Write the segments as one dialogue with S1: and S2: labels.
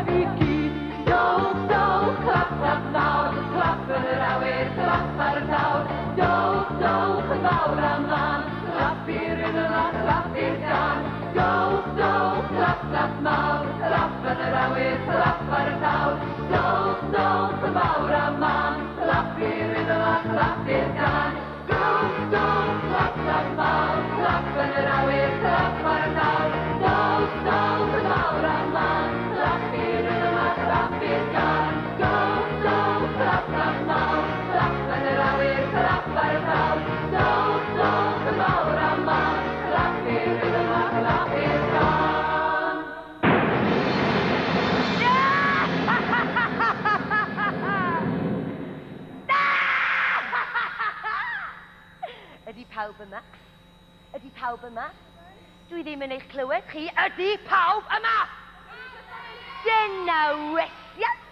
S1: olaf i gyd. Dowch, dowch, clap, clap mawr, clap yn yr awyr, clap ar y llawr. Dowch, dowch yn fawr a mân, clap i'r rhythm a chlap i'r gân. Dowch, dowch, clap, clap mawr, clap yn yr awyr, clap ar y llawr. Dowch, dowch yn fawr a mân, clap i'r rhythm a chlap i'r gân. Dowch, dowch, clap, clap mawr, clap yn yr awyr, clap ar y llawr. Dowch, dowch yn fawr a mân, clap i'r rhythm a chlap i'r gân. Dowch, dowch, clap, clap mawr, clap yn yr awyr, clap ar y llawr. Dowch, dowch yn fawr a mân, clap i'r rhythm a chlap i'r gân.
S2: Ydy pawb yma? Ydy pawb yma? Dwi ddim yn eich clywed chi. Ydy pawb yma? Dyna welliant!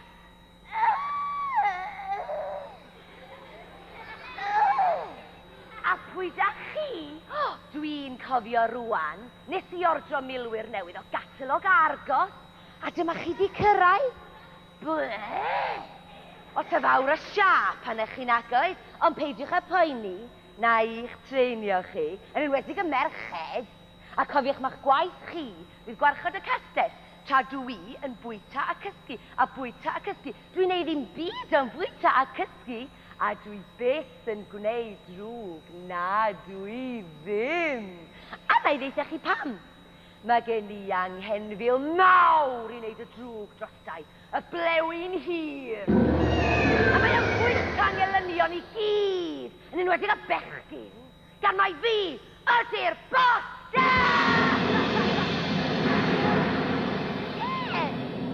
S2: A pwy da chi? Dwi'n cofio rwan, nes i ordro milwyr newydd o gatalog Argos, a dyma chi di cyrraedd. Bleh! Os y fawr o siâp arnoch chi nag oes, ond peidiwch â phoeni, na i'ch treinio chi, yn enwedig y merched. A cofiwch ma'ch gwaith chi fydd gwarchod y castell, tra dw i yn bwyta a cysgu, a bwyta a cysgu. Dwi'n neud ddim byd ond bwyta a cysgu, a dwi byth yn gwneud drwg, na dwi ddim. A na i ddeutha chi pam. Mae gen i anghenfil mawr i wneud y drwg drostai, y blewyn hir. A mae o'n bwyta ngelynion i gyd, yn enwedig y bechgyn, gan mai fi ydy'r boss! Ie,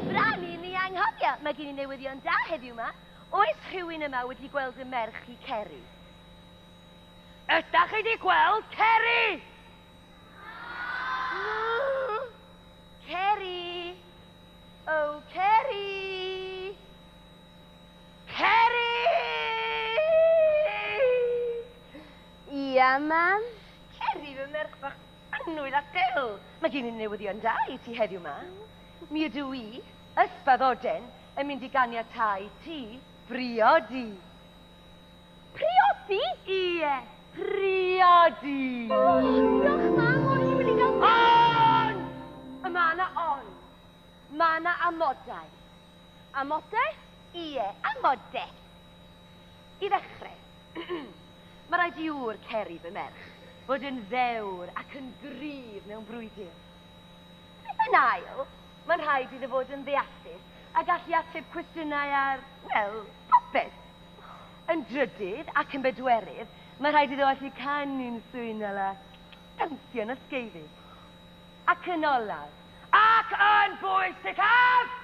S2: bron i ni anghofio, mae gen i newyddion da heddiw 'ma. Oes rhywun yma wedi gweld y merch i Ceri? Ydach chi 'di gweld Ceri? Ceri! Oh, Ceri! Ceri!
S3: Ia, mam?
S2: Ceri, fy merch bach annwyl a del. Mae gen i newyddion da i ti heddiw 'ma. Mi ydw i, ysbaddoden, yn mynd i ganiatáu ti briodi.
S3: Priodi?
S2: Ie, priodi!
S3: O, diolch mam, o'n i'n mynd i gael...
S2: Ond! Y mae 'na ond. Mae 'na amodau.
S3: Amodau?
S2: Ie, amodau. I ddechrau, mae rhaid i ŵr Ceri, fy merch, fod yn ddewr ac yn gryf mewn brwydr. Yn ail, mae'n rhaid iddo fod yn ddeallus a gallu ateb cwestiynau ar, wel, popeth. Yn drydydd ac yn bedwerydd, mae rhaid iddo allu canu'n swynol a dawnsio'n ysgeifig. Ac yn olaf, ac yn bwysicaf,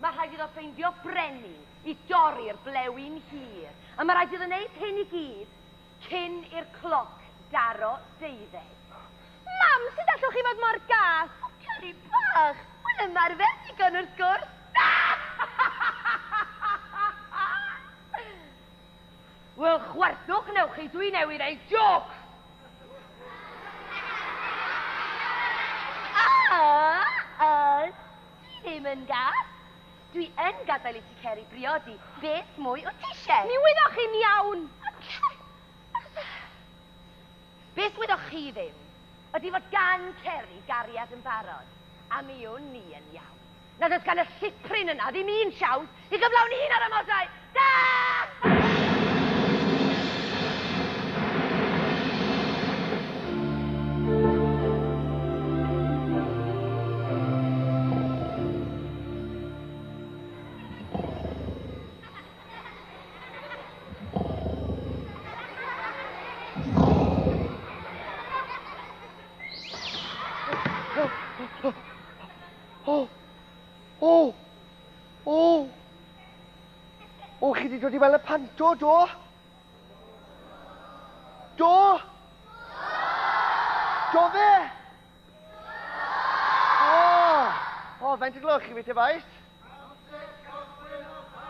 S2: mae rhaid iddo ffeindio brenin i dorri'r blewyn hir, a mae rhaid iddo wneud hyn i gyd cyn i'r cloc daro deuddeg.
S3: Mam, sut allwch chi fod mor gas?
S2: O, Ceri bach, wel ymarfer digon wrth gwrs. Wel, chwerthwch newch chi, dwi newydd ddeud jôc! A, a, dwi ddim yn gas. Dwi yn gadael i ti Ceri briodi, beth mwy wyt ti eisiau?
S3: Mi wyddoch chi'n iawn!
S2: Beth wyddoch chi ddim, ydy fod gan Ceri gariad yn barod, a mi wn i yn iawn nad oes gan y llipryn yna ddim un siawns i gyflawni un o'r amodau! Da!
S4: O! O! O! O, chi wedi dod i weld y panto, do? Do? Do fe? O! O, faint y gloch chi fi te, boys?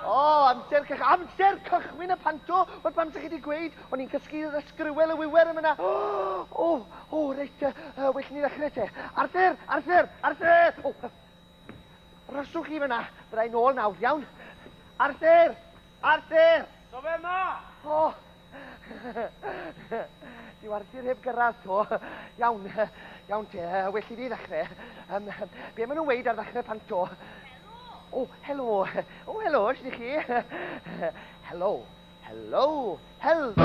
S4: O, amser, cych, amser cychwyn y panto! Wel, pam sa'ch chi wedi gweud? O'n i'n cysgu yr ysgriwel y wiwer yn fyna. O, o, o, reit, uh, well ni ddechrau te. Arthur, Arthur, Arthur! O, Arhoswch chi fyna, fydda i nôl nawr, iawn? Arthur! Arthur!
S5: So fe ma!
S4: O! Dyw Arthur heb gyrraedd to. Iawn, iawn te, well i fi ddechrau. Um, be maen nhw'n weud ar ddechrau panto? Helo! O, helo! O, helo, sut chi? Helo, helo, helo!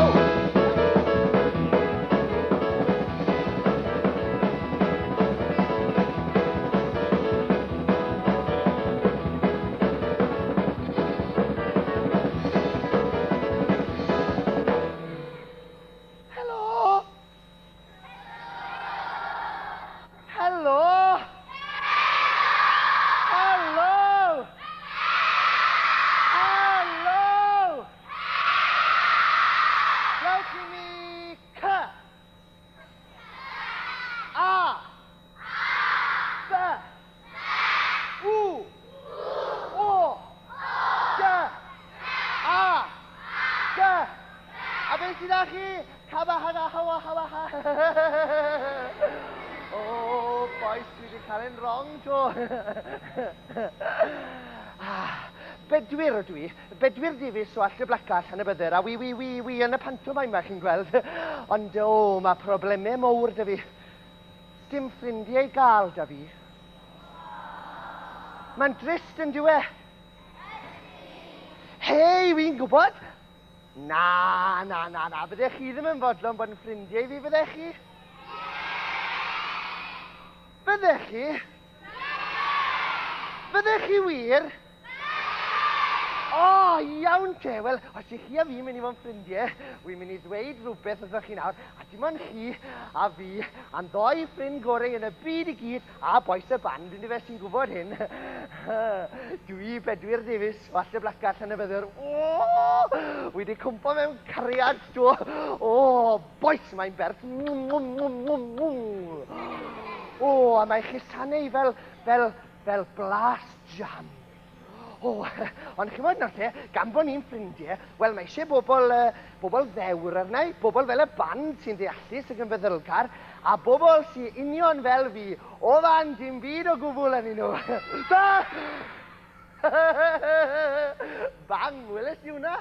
S4: Helo! Helo! Helo! Helo! Rhowch i mi C. A. B. U. O. D. A. G. A beth sydd â chi? Caba haga hawa hawa ha. O, bois, dwi wedi cael e'n wrong to. Ah, bedwyr ydw i. Bedwyr Davies o Allt y Blaca, Llanybydder, a wi, wi, wi, wi yn y pantomime 'ma, chi'n gweld. Ond, o, mae problemau mowr 'da fi. Dim ffrindiau i gael 'da fi. Mae'n drist yn dyw e? Hei, wi'n gwybod! Na, na, na, na, byddech chi ddim yn fodlon bod yn ffrindiau i fi, fyddech chi? Fyddech chi? Fyddech chi wir? O, iawn te. Wel, os ych chi a fi'n mynd i fod yn ffrindiau, wi'n mynd i ddweud rhywbeth wrthoch chi nawr, a dim ond chi a fi, a'n ddoi ffrind gorau yn y byd i gyd, a bois y band, yndyfe, sy'n gwybod hyn. Dwi, Bedwyr Davies, o Allt y Blaca, Llanybydder. O! Wi wedi cwmpo mewn cariad, do. O, bois, mae'n berth. O, a mae chusanau fel, fel, fel blas jam. O, ond chimod nawr te, gan bod ni'n ffrindiau, wel mae eisiau bobl, uh, bobl ddewr arna i, bobl fel y band sy'n ddeallus ac yn feddylgar, a bobl sy'n union fel fi, o fan dim byd o gwbl yn nhw. Da! Bang, weles di hwnna?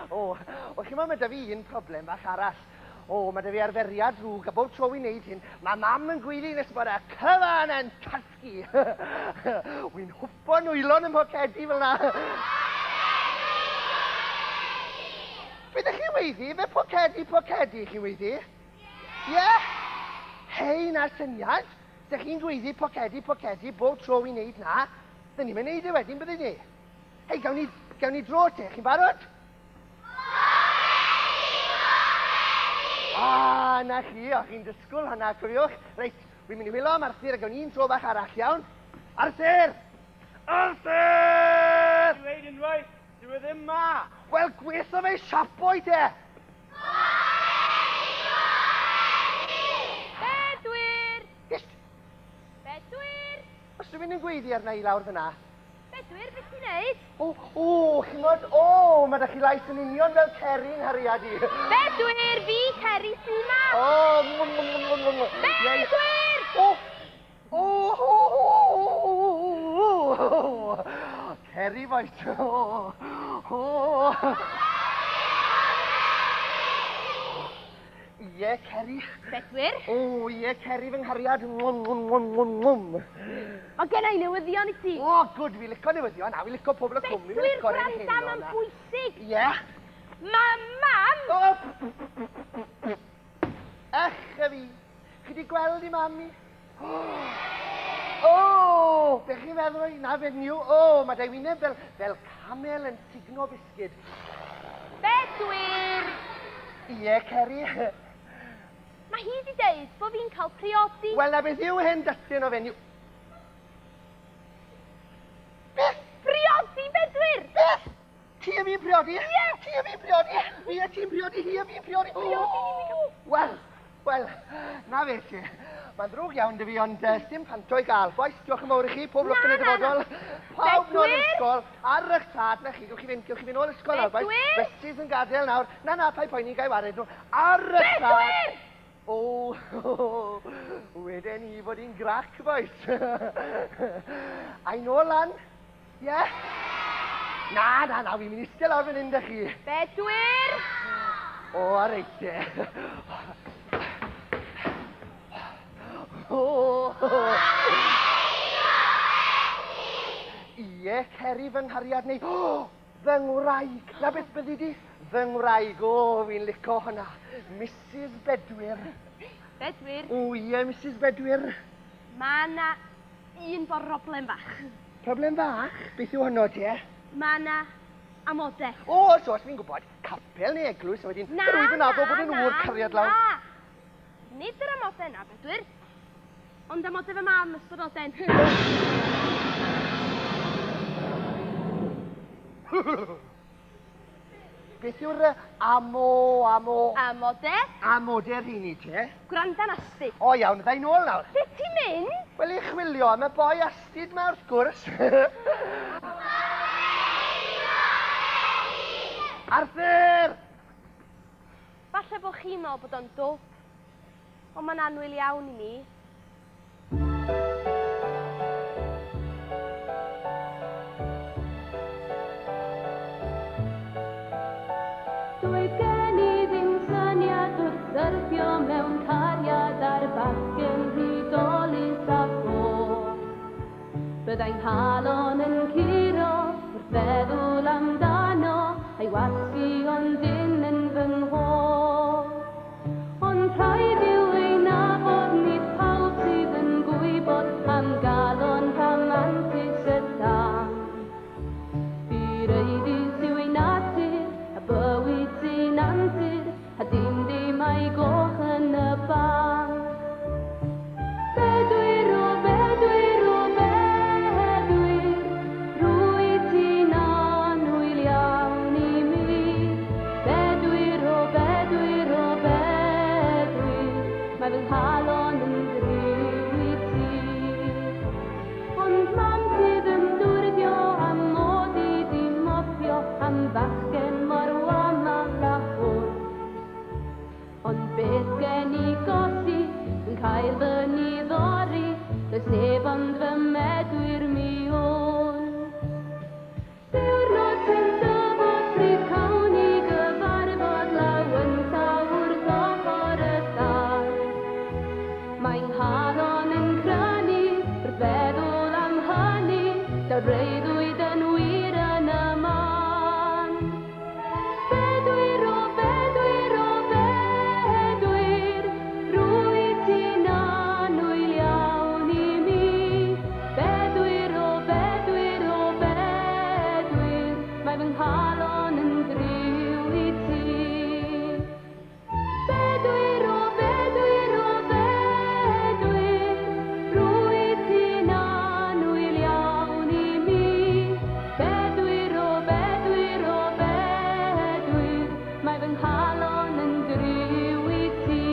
S4: o, o chimod mae da fi un problem bach arall. O, mae da fi arferiad drwg, a bob tro wi'n neud hyn, mae mam yn gweiddi nes bod y cyfan yn tasgu. Wi'n hwpo nwylo'n y mhocedi fel na. Be ydych chi'n weiddi? Fe pocedi, pocedi chi'n weiddi? Ie? Yeah? Hei, na syniad. Dych chi'n gweiddi pocedi, pocedi bob tro wi'n neud na. Dyn ni'n mynd neud e wedyn, byddwn ni? Hei, gawn ni, gawn ni dro te. Chi'n barod? Ah, na chi, o'ch chi'n dysgwyl hwnna, cofiwch. Reit, wi'n mynd i wylo am Arthur a gawn un tro bach arall, iawn? Arthur! Arthur!
S5: Ti'n dweud unwaith, dyw e ddim ma.
S4: Wel, gweitho fe siapo i te.
S3: Bedwyr!
S4: Ist!
S3: Bedwyr!
S4: Os rhywun yn gweiddi arna i lawr fyna,
S3: Bedwyr, beth ti'n neud?
S4: O, o, chimod, o, mae da chi lais yn union fel Ceri nghariad i.
S3: Bedwyr, fi, Ceri sy 'ma.
S4: O, mwm, mwm, mwm, mwm, mwm.
S3: Bedwyr!
S4: O, o, o, o, o, o, Ceri voice, o, o. Ie, Ceri.
S3: Bedwyr.
S4: O, ie, Ceri fy nghariad. Mwm, mwm, mwm, mwm, mwm.
S3: Mae gen i newyddion i ti.
S4: O, gwd, fi licio newyddion, a fi licio pobl y cwm.
S3: Bedwyr, gwranda, mae'n bwysig.
S4: Ie.
S3: Mae mam...
S4: O! Ech, y fi. Chi di gweld i mam i? O! Be chi'n meddwl o'i na fenyw? O, mae dy wyneb fel, fel camel yn sugno bisgyd.
S3: Bedwyr!
S4: Ie, Ceri.
S3: Mae hi di deud bod fi'n cael priodi.
S4: Wel, na beth yw hen dystyn o fenyw. Beth?
S3: Priodi, Bedwyr!
S4: Beth? Ti a fi'n priodi? Ie! Ti a fi'n priodi? Fi a ti'n priodi, hi a fi'n priodi.
S3: Priodi ni'n cael.
S4: Wel, wel, na fe ti. Mae'n ddrwg iawn dy fi, ond uh, dim panto i gael. Bois, diolch yn fawr i chi, pob lwc yn y dyfodol. Pawb nôl i'r ysgol, ar eich tad, na chi, gewch chi fynd, gewch chi fynd nôl ysgol nawr, bois. Besties yn gadael nawr. Na, na, paid poeni, gai wared nhw. Ar eich tad! O, weden i fod hi'n grac, bois. Ai nôl lan? Ie? Yeah? Na, na, na, wi'n mynd i eistedd lawr fan hyn da chi.
S3: Bedwyr!
S4: O, a reit te. O! Ie, Ceri fy nghariad neu... O! Fy ngwraig! Na beth byddi di? Fy ngwraig, o, fi'n lico hwnna. Mrs Bedwyr.
S3: Bedwyr?
S4: O, ie, Mrs Bedwyr.
S3: Mae 'na un broblem fach.
S4: Problem fach? Beth yw honno te?
S3: Mae 'na amodau.
S4: O, os oes, fi'n gwybod. Capel neu eglwys, a wedyn... Na, Rwyf yn addo bod yn ŵr cariad lawr.
S3: Na, Nid yr amodau na, Bedwyr. Ond amodau fy mam, ysbrydoden.
S4: Beth yw'r amo, amo...
S3: Amode?
S4: Amode rheini te?
S3: Gwranda'n astud.
S4: O iawn, dda i nôl nawr.
S3: Lle ti'n mynd?
S4: Wel, i chwilio am y boi astud ma wrth gwrs. Arthur!
S3: Falle bod chi'n meddwl bod o'n dwp, ond mae'n annwyl iawn i mi. Doedd gen i ddim syniad wrth syrthio mewn cariad ar bachgen hudolus a phob. Byddai nghalon yn curo wrth feddwl amdano a'i wasgu ond dyn yn fy nghof. Ond rhaid yw ei nabod, nid pawb sydd yn gwybod am galon rhamantus y tân. Direidus yw ei natur, a bywyd sy'n antur, a dim dim a'i goch yn y banc. Bedwyr o bedwyr o bedwyr, rwyt ti'n annwyl iawn i mi. Bedwyr o bedwyr o bedwyr, mae fy nghalon yn driw i ti. Ond mam sydd yn dwrdio am mod i di mopio am fachgen mor wamal a hwn. Ond beth gen i golli yn cael fy niddori, does neb ond fy medwyr mi wn. Diwrnod sy'n dyfod pryd cawn ni gyfarfod law yn llaw wrth ochr y tân. Mae nghalon yn crynu wrth feddwl am hynny, daw'r breuddwyd yn wir yn y man. Bedwyr o bedwyr o bedwyr, rwyt ti'n annwyl iawn i mi. Bedwyr o bedwyr o bedwyr, mae fy nghalon yn driw i ti. Bedwyr o bedwyr o bedwyr, rwyt ti'n annwyl iawn i mi. Bedwyr o bedwyr o bedwyr, mae fy nghalon yn driw i ti.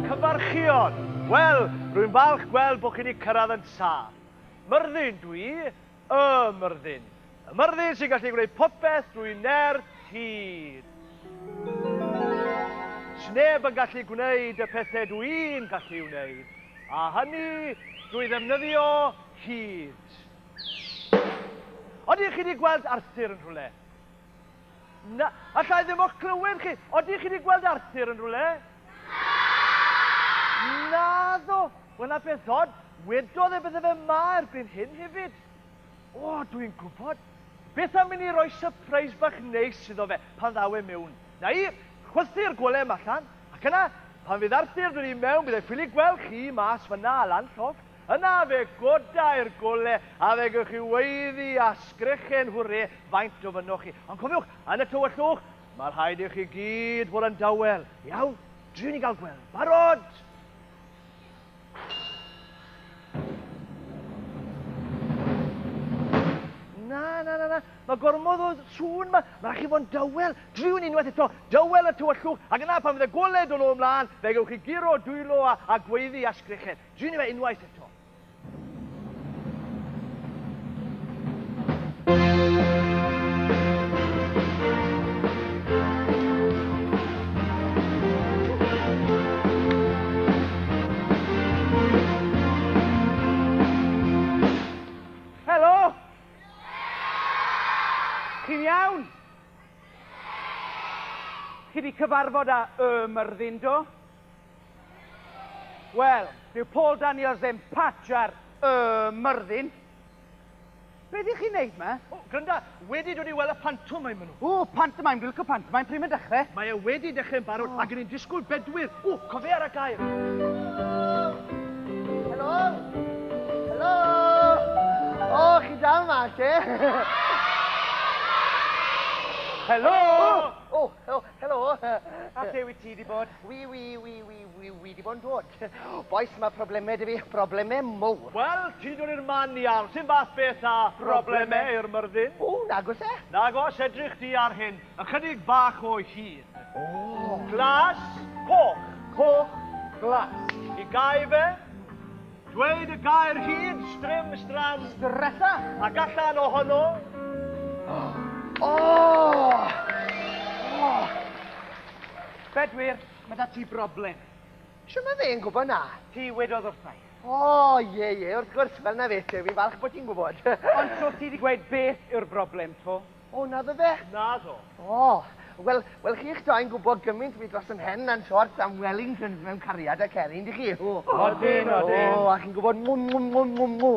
S5: Cyfarchion! Wel, rwy'n falch gweld bod chi wedi cyrraedd yn saff. Myrddin dwi, y Myrddin. Y Myrddin sy'n gallu gwneud popeth drwy nerth hud. Sneb yn gallu gwneud y pethau dwi'n gallu wneud, a hynny drwy ddefnyddio hud. Odych chi wedi gweld Arthur yn rhywle? Na, allai ddim o'ch clywed chi. Odych chi wedi gweld Arthur yn rhywle? Naddo. Wel, na beth od, wedodd e bydde fe ma erbyn hyn hefyd. O, dwi'n gwybod. Beth am i ni roi surprise bach neis iddo fe pan ddaw e mewn? Na i chwythu'r golem allan, ac yna, pan fydd Arthur dod i mewn, bydd e ffili gweld chi mas fyna lan llofft. Yna fe godai'r gole, a fe gewch chi weiddi a sgrechen hwre faint o fynnoch chi. Ond cofiwch, yn y tywyllwch, mae rhaid i chi gyd fod yn dawel. Iawn, driwn ni gael gweld. Barod! Na, na, na, na. Mae gormod o sŵn ma. Mae rhaid chi fod yn dawel. Driwn unwaith eto. Dawel y tywyllwch. Ac yna pan fydd y golau dod o ymlaen, fe gewch chi guro dwylo a, a gweiddi a sgrechen. Driwn ni fe unwaith eto.
S6: Chi 'di cyfarfod â Y Myrddin, do? Wel, dyw Paul Daniels ddim patch ar Y Myrddin. Be ydych chi'n neud 'ma?
S5: O, granda, wedi dod i weld y pantomaim ma nhw.
S6: O, pantomaim, dwi'n licio pantomaim, pryd mae'n dechrau?
S5: Mae e wedi dechrau'n barod, ac yn ni'n disgwyl bedwyr. O, cofe ar y gair.
S4: Helo? Helo? O, chi dal ma, te?
S6: Helo?
S4: O, o, helo.
S6: A lle wyt ti 'di bod?
S4: Wi, wi, wi, wi, wi, wi 'di bod yn dod. Bois, mae problemau 'da fi, problemau mowr.
S5: Wel, ti'n dod i'r man iawn. Sim fath beth â phroblemau i'r Myrddin.
S4: O, nagos e?
S5: Nagos, edrych di ar hyn. Ychydig bach o hud.
S4: O.
S5: Glas, coch, coch, glas. I gau fe, dweud y gair hud, strim, stram.
S6: Stresa.
S5: Ac allan ohono.
S4: O! O!
S6: Bedwyr, mae 'da ti broblem.
S4: Shwt mae fe'n gwybod 'na?
S6: Ti wedodd wrtha i.
S4: O, ie, ie, wrth gwrs, fel 'na fe te, fi'n falch bod ti'n gwybod.
S6: Ond so ti 'di gweud beth yw'r broblem 'to?
S4: O, naddo fe?
S5: Naddo.
S4: O, wel, wel chi'ch dau'n gwybod gymaint fi dros 'y mhen a'n siorts am Wellingtons mewn cariad a Ceri, yndych chi? O,
S6: Odyn, odyn.
S4: O, a chi'n gwybod mw, mw, mw, mw, mw,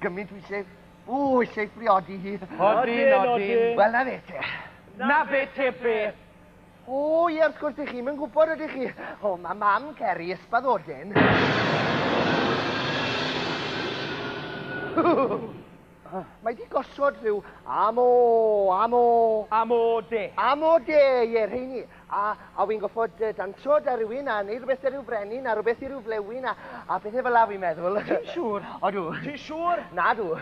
S4: gymaint fi eisiau, o, eisiau phriodi hi.
S6: Odyn, odyn.
S4: Wel, 'na fe te.
S6: Na fe te beth?
S4: O, ie, wrth gwrs, 'dych chi'm yn gwybod, ydych chi? O, mae mam Ceri ysbaddodyn. Mae 'di gosod rhyw amo, amo...
S6: Amo de.
S4: Amo de, ie, rheini. A, a wi'n goffod danso 'da rhywun a neud rhywbeth 'da rhyw frenin a rhywbeth i ryw flewyn a, a pethau fel 'a fi'n meddwl.
S6: Ti'n siŵr?
S4: Odw.
S5: Ti'n siŵr?
S4: Nadw.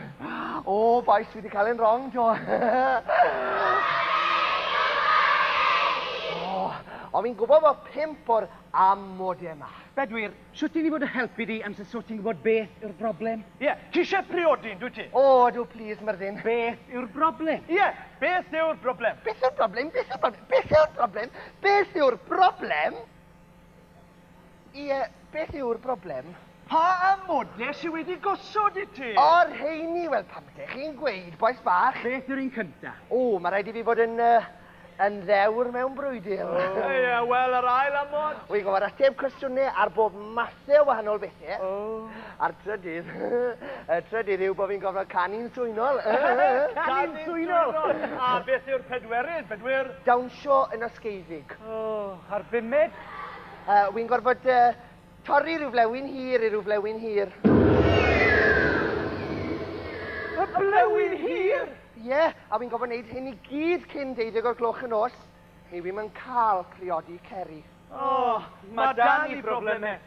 S4: O, bois, fi 'di cael e'n wrong, 'to. O, ond fi'n gwybod bod pump o'r amodau 'ma.
S6: Bedwyr, shwt i ni fod yn helpu di amser so ti'n gwybod beth yw'r broblem?
S5: Ie, ti eisiau priodi, yn dwyt ti?
S4: O, ydw, plîs, Myrddin.
S6: Beth yw'r broblem?
S5: Ie, beth yw'r broblem?
S4: Beth yw'r broblem? Beth yw'r broblem? Beth yw'r broblem? Beth yw'r broblem? Ie, beth yw'r broblem?
S5: Pa amodau sy wedi gosod i ti?
S4: O, rheini, wel, pam ydych chi'n gweud, bois bach?
S6: Beth yw'r un cynta?
S4: O, mae rhaid i fi fod yn, uh, yn ddewr mewn brwydr.
S5: O, ie, wel, yr ail amod.
S4: Wi'n gwybod ateb cwestiynau ar bob mathau o wahanol bethau.
S6: O.
S4: A'r trydydd, y trydydd yw bod fi'n gofod canu'n swynol.
S6: Canu'n swynol!
S5: A beth yw'r pedwerydd, bedwyr?
S4: Dawnsio yn osgeiddig.
S6: O, a'r bumed?
S4: Wi'n gorfod torri rhyw flewyn hir i ryw flewyn hir.
S6: Y blewyn hir?
S4: Ie, a wi'n gorfod wneud hyn i gyd cyn deuddeg o'r gloch y nos, neu wi'm yn cael priodi Ceri.
S5: O, mae 'da ni broblemau.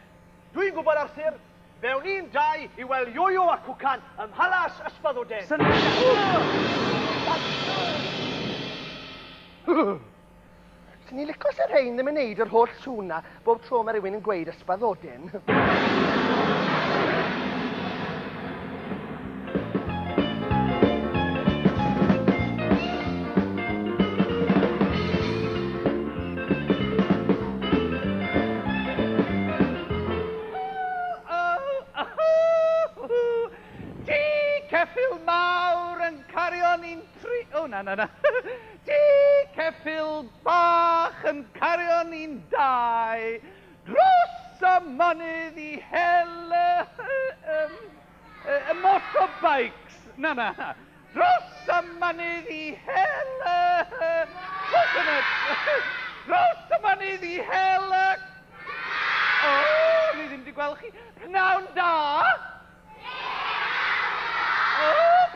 S5: Dwi'n gwybod, Arthur, fewn ni'n dau i weld Ioio a Cwcan ym Mhalas Ysbaddoden.
S6: Syniad da.
S4: Swn i'n lico se rhein ddim yn neud yr holl sŵn 'na bob tro ma' rhywun yn gweud ysbaddodyn.
S6: Ti ceffyl mawr yn cario ni'n tri... O, na, na, na. Ti ceffyl bach yn cario ni'n dau dros y mynydd i hel y, y, y, y motorbikes. Na, na. Dros y mynydd i hel y coconut. Dros y mynydd i hel y... O, ni ddim wedi gweld chi. Pnawn da! O,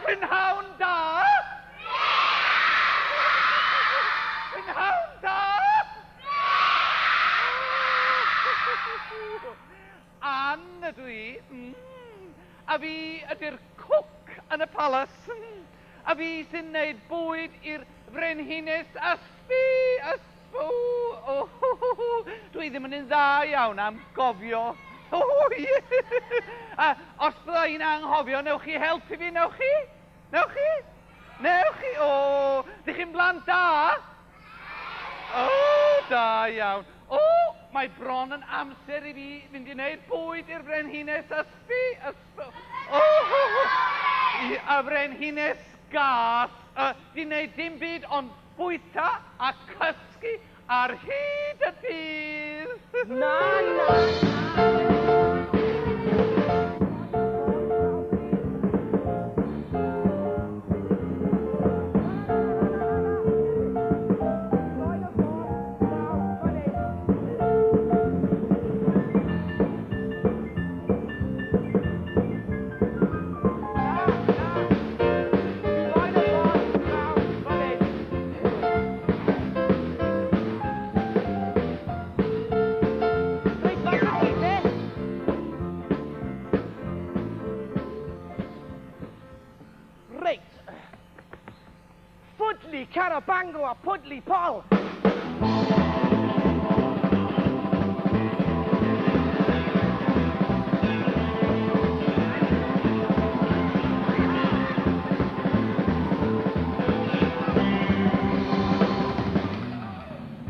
S6: prynhawn da! Prynhawn da! Ann ydw i. Mm. A fi ydy'r cook yn y palas. A fi sy'n neud bwyd i'r frenhines Aspi, Aspo. O, dwi ddim yn un dda iawn am gofio. O, ie. A os bydda i'n anghofio, newch chi helpu fi, newch chi? Newch chi? Newch chi? O, dych chi'n blant da? O, da iawn. O, mae bron yn amser i fi fynd i wneud bwyd i'r frenhines Aspi. Aspo. O, i y frenhines gas. Di wneud dim byd ond bwyta a cysgu. Ar hyd y dydd.
S4: Na, na, na. Reit. Ffwdli, Carabango a Pwdli Pol.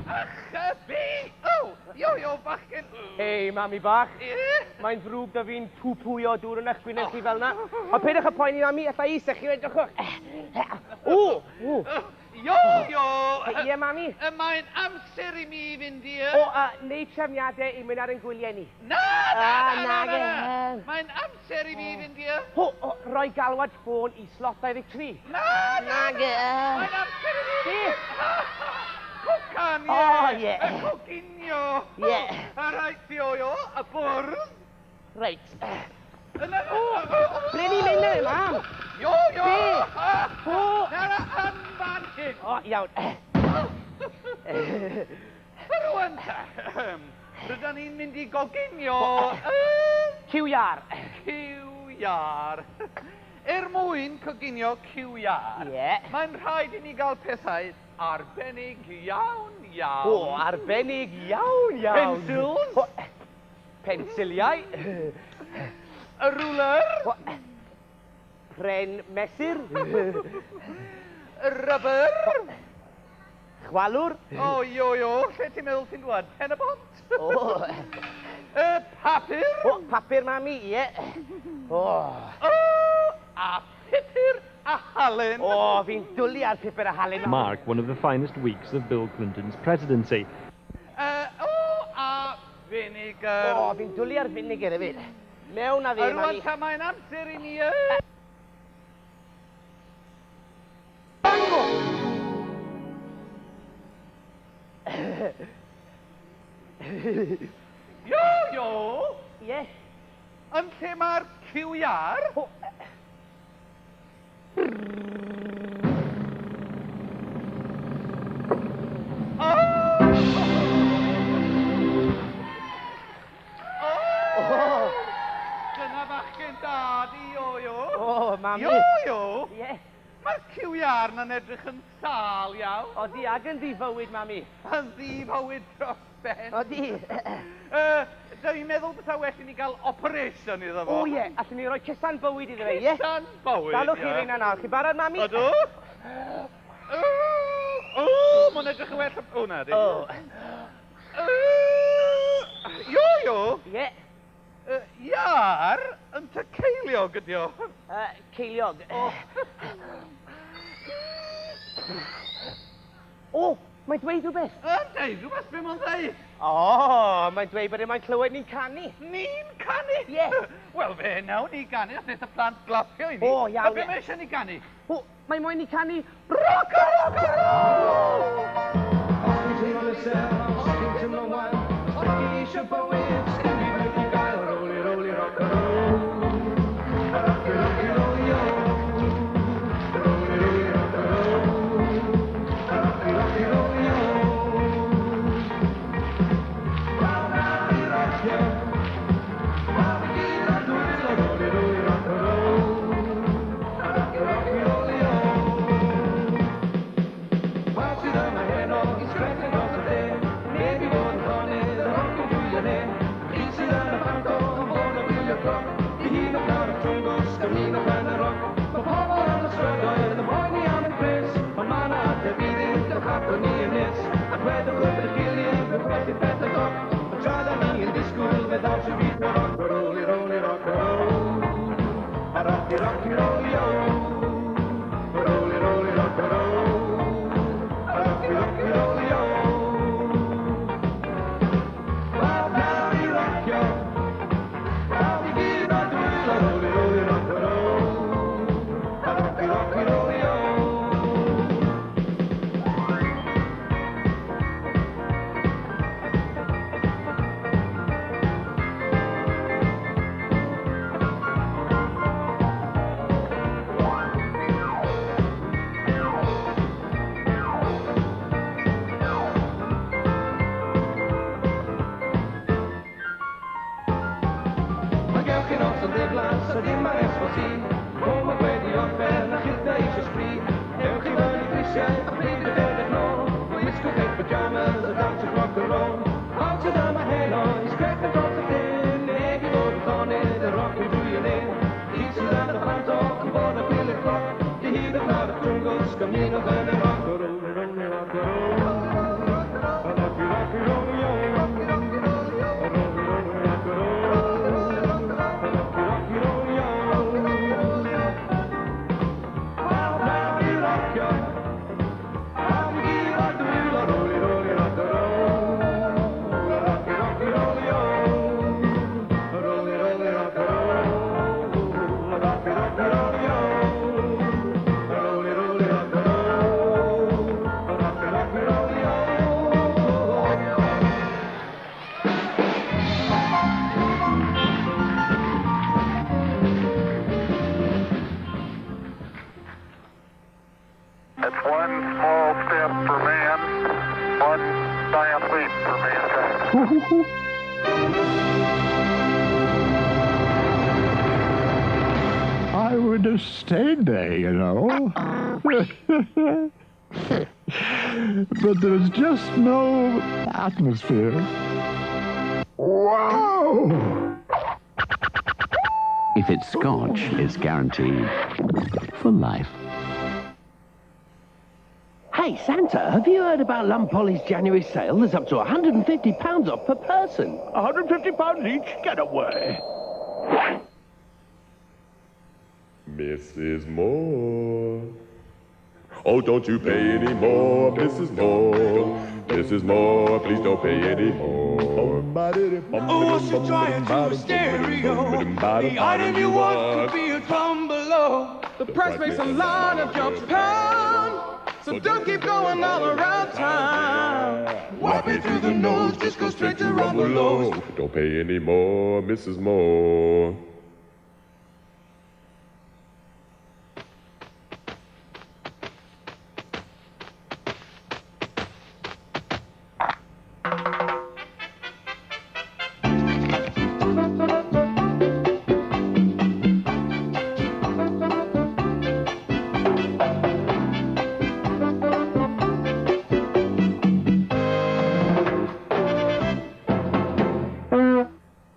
S6: Ach, fi! O, yo, yo, bachgen.
S4: Hei, mami bach.
S6: Ie?
S4: Mae'n ddrwg da fi'n pw-pwyo dŵr yn eich gwyneb chi fel na. Ond peidiwch â poeni, mami, alla i sychu, edrychwch. O! O!
S6: Yo, yo!
S4: Ie, mami?
S6: Mae'n amser i mi fynd i...
S4: O, neud trefniadau i mynd ar ein gwyliau ni.
S6: Na, na,
S4: Ah,
S6: na, na,
S4: nage.
S6: na, na. Mae'n amser i mi fynd i...
S4: O, o, roi galwad ffôn i slot 23.
S6: Na, na,
S4: Nage.
S6: Mae'n amser i mi...
S4: Be?
S6: Cwcan, ie.
S4: O, ie.
S6: Y coginio.
S4: Ie.
S6: Y reit, yo, yo, y bwrdd.
S4: Reit.
S6: Yna... O,
S4: Ble ni'n mynd e, mam?
S6: Yo, yo!
S4: Be?
S6: Ah,
S4: O!
S6: Na, na, yn fan hyn.
S4: O, iawn.
S6: Rwan ta, rydan ni'n mynd i goginio
S4: Cyw iâr.
S6: Cyw iâr. Er mwyn coginio cyw iâr,
S4: Ie.
S6: mae'n rhaid i ni gael pethau arbennig iawn, iawn.
S4: O, arbennig iawn, iawn.
S6: Pencils.
S4: O, pensiliau.
S6: Y ruler.
S4: O, pren mesur.
S6: Y rubber.
S4: Chwalwr.
S6: O, yo, yo, lle ti'n meddwl ti'n dwad? Pen y bont?
S4: O.
S6: Y papur.
S4: O, papur, mami, ie. O.
S6: O, a pupur a halen.
S4: O, fi'n dwlu ar pupur a halen.
S7: Mark one of the finest weeks of Bill Clinton's presidency.
S6: O, a vinegar.
S4: O, fi'n dwlu ar vinegar hefyd. Mewn a fi,
S6: A rwan
S4: mami.
S6: ta mae'n amser i ni...
S4: Bango!
S6: Yo, yo!
S4: Ie.
S6: Yn lle mae'r cyw iâr?
S4: O,
S6: O! O! Dyna bachgen da di, yo, yo.
S4: O, mami.
S6: Yo, yo!
S4: Ie.
S6: Mae'r cyw iâr na'n edrych yn sâl iawn.
S4: Odi, ag yn ddi-fywyd, mami.
S6: Yn ddi-fywyd dros ben.
S4: Odi.
S6: Dwi'n meddwl bysa well i ni gael operation iddo fo.
S4: O, ie. Allwn ni roi cusan bywyd iddo fe, ie?
S6: Cusan bywyd,
S4: Dalwch chi
S6: ie.
S4: reina nawr. Chi barod, mami?
S6: Ydw. O, o, mae'n edrych yn well. O, na di.
S4: O.
S6: Yo, yo.
S4: Ie.
S6: Iâr yn ty ceiliog ydi o.
S4: Ceiliog. O. O, mae'n dweud rhywbeth.
S6: Yn dweud rhywbeth, be mae'n dweud?
S4: O, mae'n dweud bod e mae'n clywed ni'n canu.
S6: Ni'n canu?
S4: Ie.
S6: Wel, fe nawn ni ganu, os wneith y plant glapio i ni.
S4: O, iawn,
S6: A be
S4: ie.
S6: mae eisiau ni ganu?
S4: O, mae moyn ni canu
S6: Rock, rock, roll!
S8: Os ti'n teimlo'n isel, os ti'n teimlo'n wael, os ti eisiau bywyd, sgen i beth i gael, roli, roli, rock and roll. Rocky, rocky, roll, yo. Roli, roli, rock and roll. Rocky, rocky, roll, yo. Pawb nawn ni rocio. Pawb i gyd ar dwylo, roli, roli, rock and roll. Rocky, rocky, roll, yo. Pawb sydd yma heno i sgrechian dros y lle, neb i fod yn llonydd, yr hogyn fwya ne. Chi sydd yn y panto, yn fod yn gwylio'r cloc, di hun o car y trwngos, gymryn o ben y roc. Mae pobl ar y strydoedd yn poeni am y pres, ond ma' 'na ateb iddynt, dewch ato ni yn nes. A dwedwch wrth eich gilydd, fe gwellir pethau doc, ond tra da ni yn disgwyl, fe ddaw sy'n byd o roc, roli, roli, roc, roll. A rocky, rocky, roll, yo. Roli, roli, rock and roll. A rocky, rocky, roll, yo. gos, gymunwch yn y roc, roli, roli, roc, roll. Rocky, rocky, roll, yo. Roly, roly, rock, roll. Rocky, rocky, roll, yo. Pawb mewn i rocio. Pawb i gyd â dwylo, roli, roli, roc, roll. Rocky, rocky, roll, yo. Roly, roly, rock, roll. Rocky, rocky, roll, yo. Roly, roly, rock, roll. Rocky, rocky, roll, yo.
S9: It's one small step for man, one giant leap for mankind.
S10: I would have stayed there, you know. But there was just no atmosphere. Wow!
S11: If it's Scotch, it's guaranteed for life.
S12: Hey, Santa, have you heard about Lunn Poly's January sale? There's up to £150 off per person.
S13: £150 each? Get away.
S14: Mrs. Moore. Oh, don't you pay any more, Mrs. Moore. Mrs. Moore, please don't pay any more.
S8: Oh, what's your dryer to a stereo? The item you want could be a drum below.
S15: The price makes a lot of jumps pound. So don't keep going all around town.
S14: Wipe me through the nose, just go straight to Rumbelows. Don't pay any more, Mrs. Moore.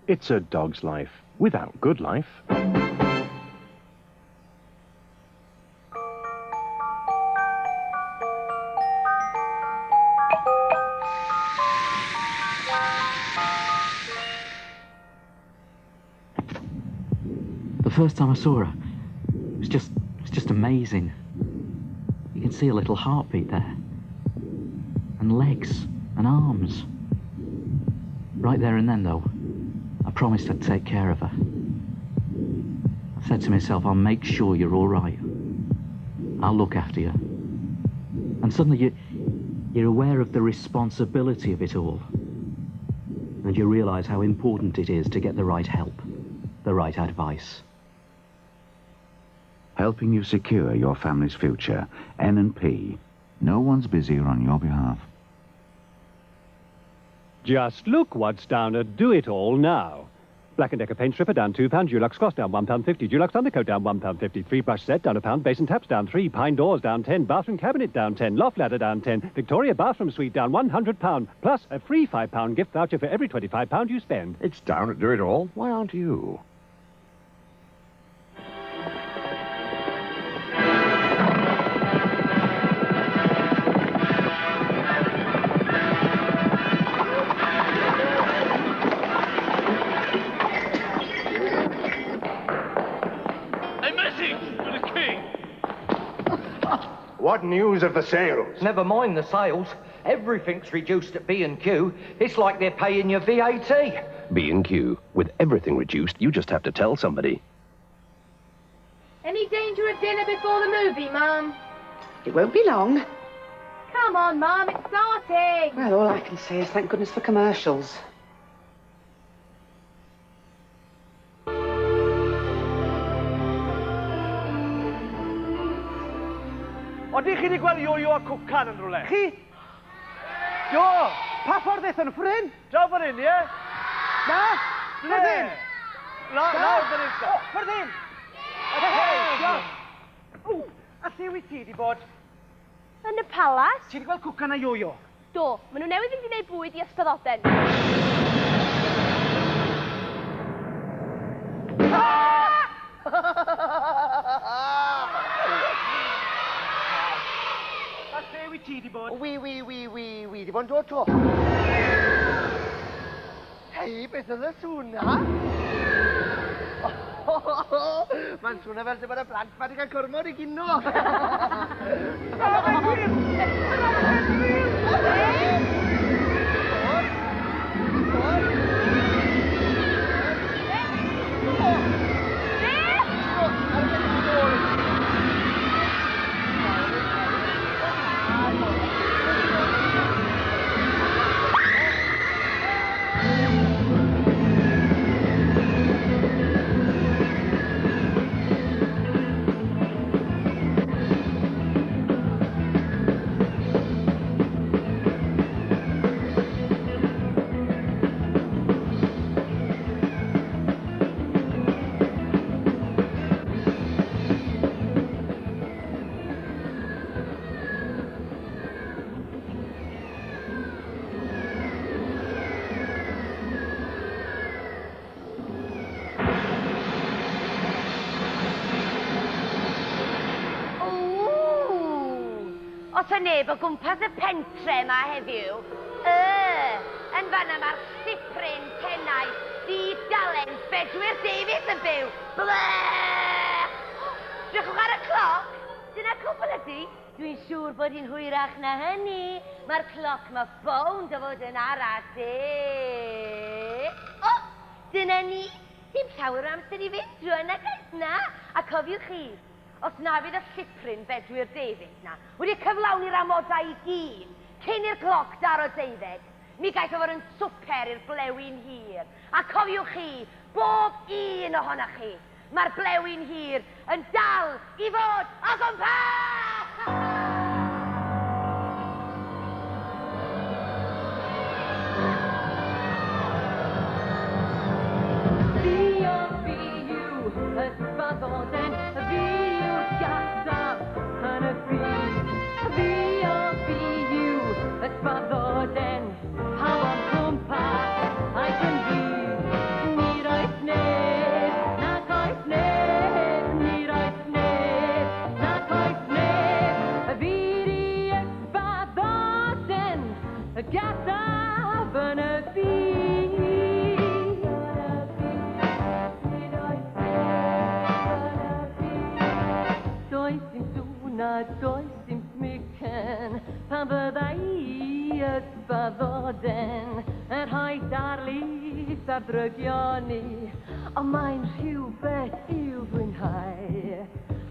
S16: It's a dog's life without good life.
S17: The first time I saw her, it was just amazing. You can see a little heartbeat there. And legs and arms. Right there and then, though, I promised I'd take care of her. I said to myself, I'll make sure you're all right. I'll look after you. And suddenly you're aware of the responsibility of it all. And you realise how important it is to get the right help, the right advice.
S11: Helping you secure your family's future. N&P. No one's busier on your behalf.
S18: Just look what's down at Do It All now. Black & Decker paint stripper down £2, Dulux gloss down £1.50, Dulux undercoat down £1.50, 3-brush set down £1, basin taps down 3, pine doors down 10, bathroom cabinet down 10, loft ladder down 10, Victoria bathroom suite down £100, plus a free £5 gift voucher for every £25 you spend.
S19: It's down at Do It All. Why aren't you?
S13: What news of the sales?
S20: Never mind the sales. Everything's reduced at B&Q. It's like they're paying your VAT.
S12: B&Q. With everything reduced, you just have to tell somebody.
S3: Any danger of dinner before the movie, Mum?
S21: It won't be long.
S3: Come on, Mum, it's starting.
S21: Well, all I can say is thank goodness for commercials.
S5: Odych chi wedi gweld Ioio a Cwcan yn rhywle?
S4: Chi? Do! Pa ffordd aethon nhw? Ffordd hyn?
S5: Draw fan hyn, ie?
S4: Na! Ffordd hyn!
S5: Lawr fan hyn,
S4: O, ffordd hyn! Diolch! O, a lle wyt ti wedi bod?
S2: Yn y palas.
S4: Ti wedi gweld Cwcan a Ioio?
S2: Do, maen nhw newydd fynd i wneud bwyd i ysbyddoden.
S5: wyt ti 'di bod?
S4: Wi, wi, wi, wi, wi 'di bod yn dod 'to. Hei, beth oedd y sŵn 'na? Mae'n swnio fel bod y plant 'ma 'di cael gormod i gino.
S5: Fe'n wir! Fe'n wir!
S2: Ww! Os yna neb o gwmpas y pentre yma heddiw, y, yn fanna mae'r llipryn tenau di-dalen Bedwyr Davies yn byw. Blech! Drychwch ar y cloc. Dyna cwbl ydy. Dwi'n siŵr bod hi'n hwyrach na hynny. Mae'r cloc 'ma bownd o fod yn ara deg. O! Dyna ni. Dim llawer o amser i fynd rŵan, nag oes? Na. A cofiwch chi, os na fydd y llipryn Bedwyr Davies 'na wedi cyflawni'r amodau i gyd cyn i'r cloc daro deuddeg, mi gaiff o fod yn swper i'r blewyn hir. A cofiwch chi, bob un ohonoch chi, mae'r blewyn hir yn dal i fod o gwmpas!
S3: Fi o fi yw ysbaddoden, fi yw'r gataf yn y byd. Fi o fi yw ysbaddoden, pawb o'm cwmpas aeth yn fud. Nid oes neb, nac oes neb, nid oes neb, nac oes neb. Fi 'di ysbaddoden, y gataf yn y byd. Does dim sŵn a does dim smicen pan fydda i ysbaddoden yn rhoi darlith ar ddrygioni, ond mae'n rhywbeth i'w fwynhau.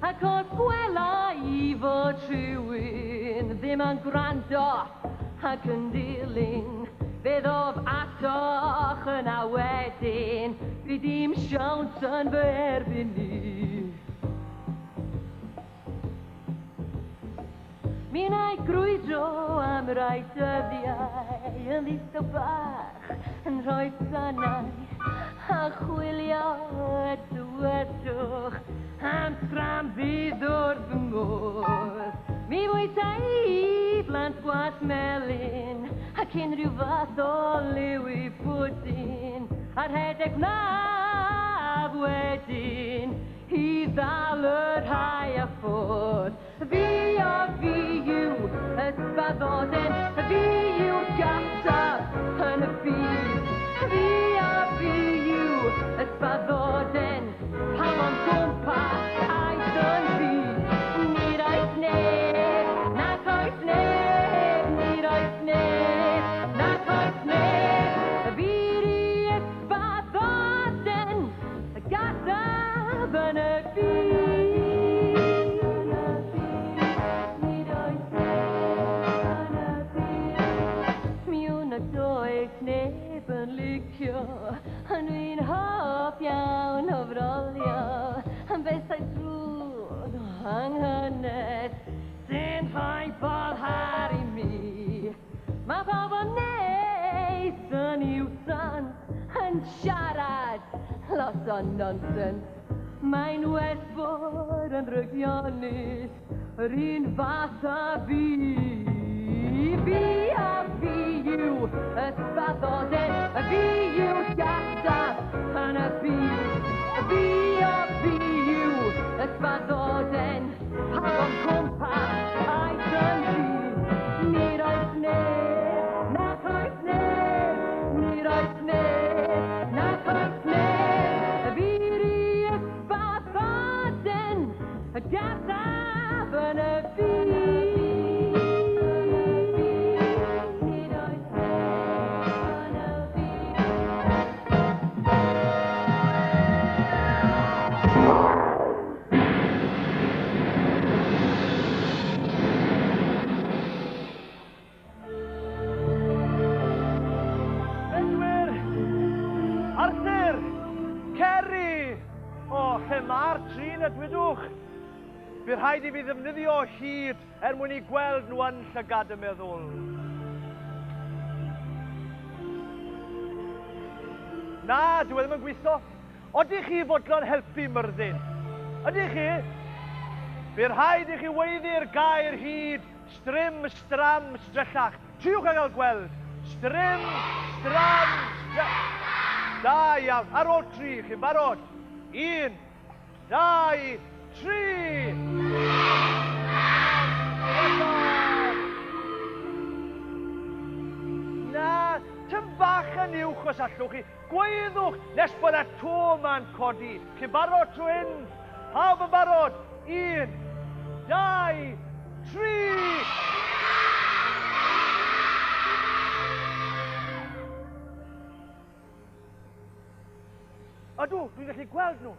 S3: Ac os gwela i fod rhywun ddim yn gwrando ac yn dilyn, fe ddof atoch yna wedyn, fydd dim siawns yn fy erbyn i. Mi wna i grwydro am rai dyddiau yn ddistaw bach, yn rhoi sanau a chwilio y tywellwch am sgram fydd wrth fy modd. Mi fwyta i blant gwallt melyn ac unrhyw fath o liw i pwdin, a rhedeg wnaf wedyn i ddal y rhai a ffwrdd. Fi o fi yw ysbaddoden, fi yw'r gataf yn y byd. Fi o fi yw ysbaddoden, pawb o'm gwmpas aeth yn fud. Nid oes neb, nac oes neb, nid oes neb, nac oes neb. Fi 'di ysbaddoden, y gataf yn y byd. Mi wn nad oes neb yn licio, ond dwi'n hoff iawn o frolio am bethau drwg o anghynnes sy'n rhoi boddhad i mi. Mae pawb yn neis yn iwsans yn siarad lot o nonsens. Mae'n well bod yn ddrygionus yr un fath â fi. Fi a fi yw ysbaddoden, fi yw'r gataf yn y byd. Fi o fi yw ysbaddoden, pawb o'm cwmpas aeth yn fud. mwyaf yn y byd. Nid oes neb yn y byd.
S5: Bedwyr! Arthur! Ceri! O, lle mae'r tri na dwedwch? Bydd rhaid i fi ddefnyddio hud er mwyn i gweld nhw yn llygad y meddwl. Na, dyw e ddim yn gweithio. Odych chi fodlon helpu Myrddin? Ydych chi? Bydd rhaid i chi weiddi'r gair hud, strym, stram, strellach. Triwch a gael gweld. Strym, stram, stre... Da iawn. Ar ôl tri, chi'n barod? Un, dau, tri! Na, tym bach yn uwch os allwch chi. Gweithwch nes bod y to ma'n codi. Chi'n barod tro hyn? Pawb yn barod? Un, dau, tri! Ydw, dwi'n gallu gweld nhw.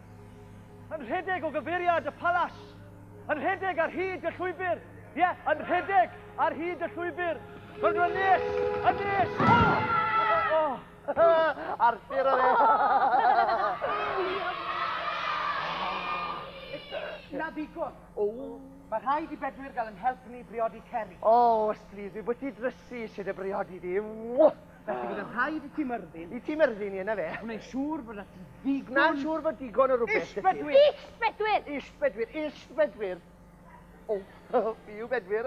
S5: Yn rhedeg o gyfeiriad y palas. Yn rhedeg ar hyd y llwybr. Ie, yeah, yn rhedeg ar hyd y llwybr. Maen nhw'n nes, yn nes. Oh, oh.
S4: Arthur oedd e.
S1: Na ddigon. O. Mae rhaid i Bedwyr gael yn help ni briodi Ceri.
S4: O, oh, please, fi bwyty drysu eisiau dy briodi di.
S1: Felly bydd yn rhaid i ti Myrddin.
S4: I ti Myrddin, ie, na fe.
S1: Gwneud siŵr bod ti ddigon...
S4: Gwna'n siŵr fod digon o rhywbeth.
S1: Ish Bedwyr!
S2: Ish Bedwyr!
S4: Ish Bedwyr! Ish Bedwyr! O, fi yw Bedwyr.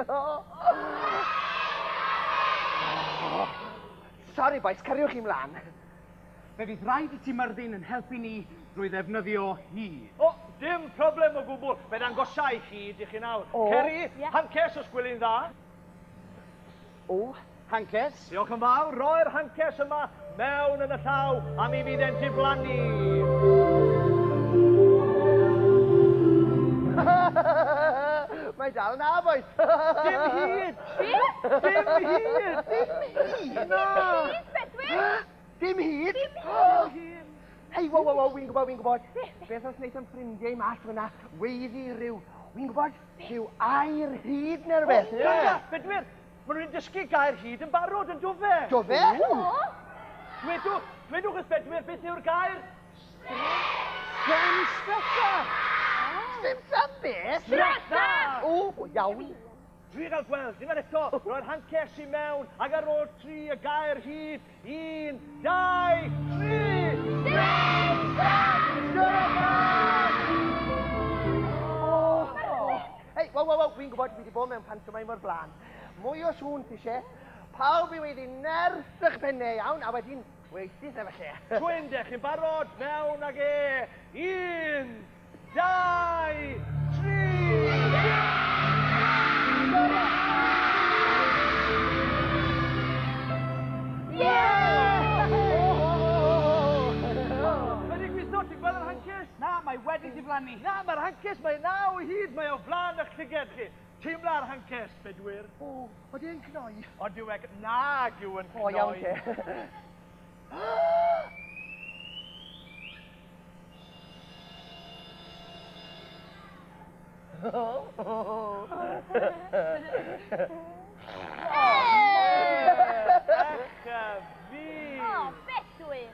S4: Sorry, boys, cariwch chi mlaen.
S1: Fe fydd rhaid i ti Myrddin yn helpu ni drwy ddefnyddio hud.
S5: O, dim problem o gwbl. Fe ddangosai hud i chi nawr.
S4: O.
S5: Ceri,
S4: Ie.
S5: hances os gweli'n dda.
S4: O, hances.
S5: Diolch yn fawr. Roi'r hances yma mewn yn y llaw a mi fydd e'n diflannu.
S4: Mae dal na, boys.
S5: Dim hud! Dim hud!
S4: Dim hud!
S5: Na!
S2: Bedwyr!
S4: Dim hud!
S2: Dim hud!
S4: Hei, wo, wo, wo, wi'n gwybod, wi'n gwybod. Beth os wneith yn ffrindiau mas fyna weiddi rhyw, wi'n gwybod, rhyw air hud neu rhywbeth.
S5: O, Dyna, Bedwyr, maen nhw'n dysgu gair hud yn barod yn do fe?
S4: Do fe?
S5: Dwedwch, dwedwch wrth Bedwyr beth yw'r gair?
S4: Strim stressa! Strim sam beth?
S5: Stressa!
S4: O, iawn.
S5: Dwi gael gweld, unwaith eto, roi'r hances i mewn, ac ar ôl tri y gair hud, un, dau, tri!
S4: Hei, wo, wo, wo, wi'n gwybod, fi wedi bod mewn pantomime o'r blaen. Mwy o sŵn ti eisiau. Pawb i weiddi nerth eich pennau iawn, a wedyn weithith efo lle.
S5: Twyn de, chi'n barod, mewn ag e. Un, dau, tri! Mae di gweithio, ti'n gweld yr hances?
S1: Na, mae wedi diflannu.
S5: Na, mae'r hances, mae naw o hyd, mae o flaen eich llyged chi. Teimla'r hances, Bedwyr.
S4: O, oeddi e'n cnoi?
S5: Ond yw e... Nag yw yn
S4: O,
S5: cnoi.
S4: iawn te.
S5: Echa fi!
S2: O, Bedwyr!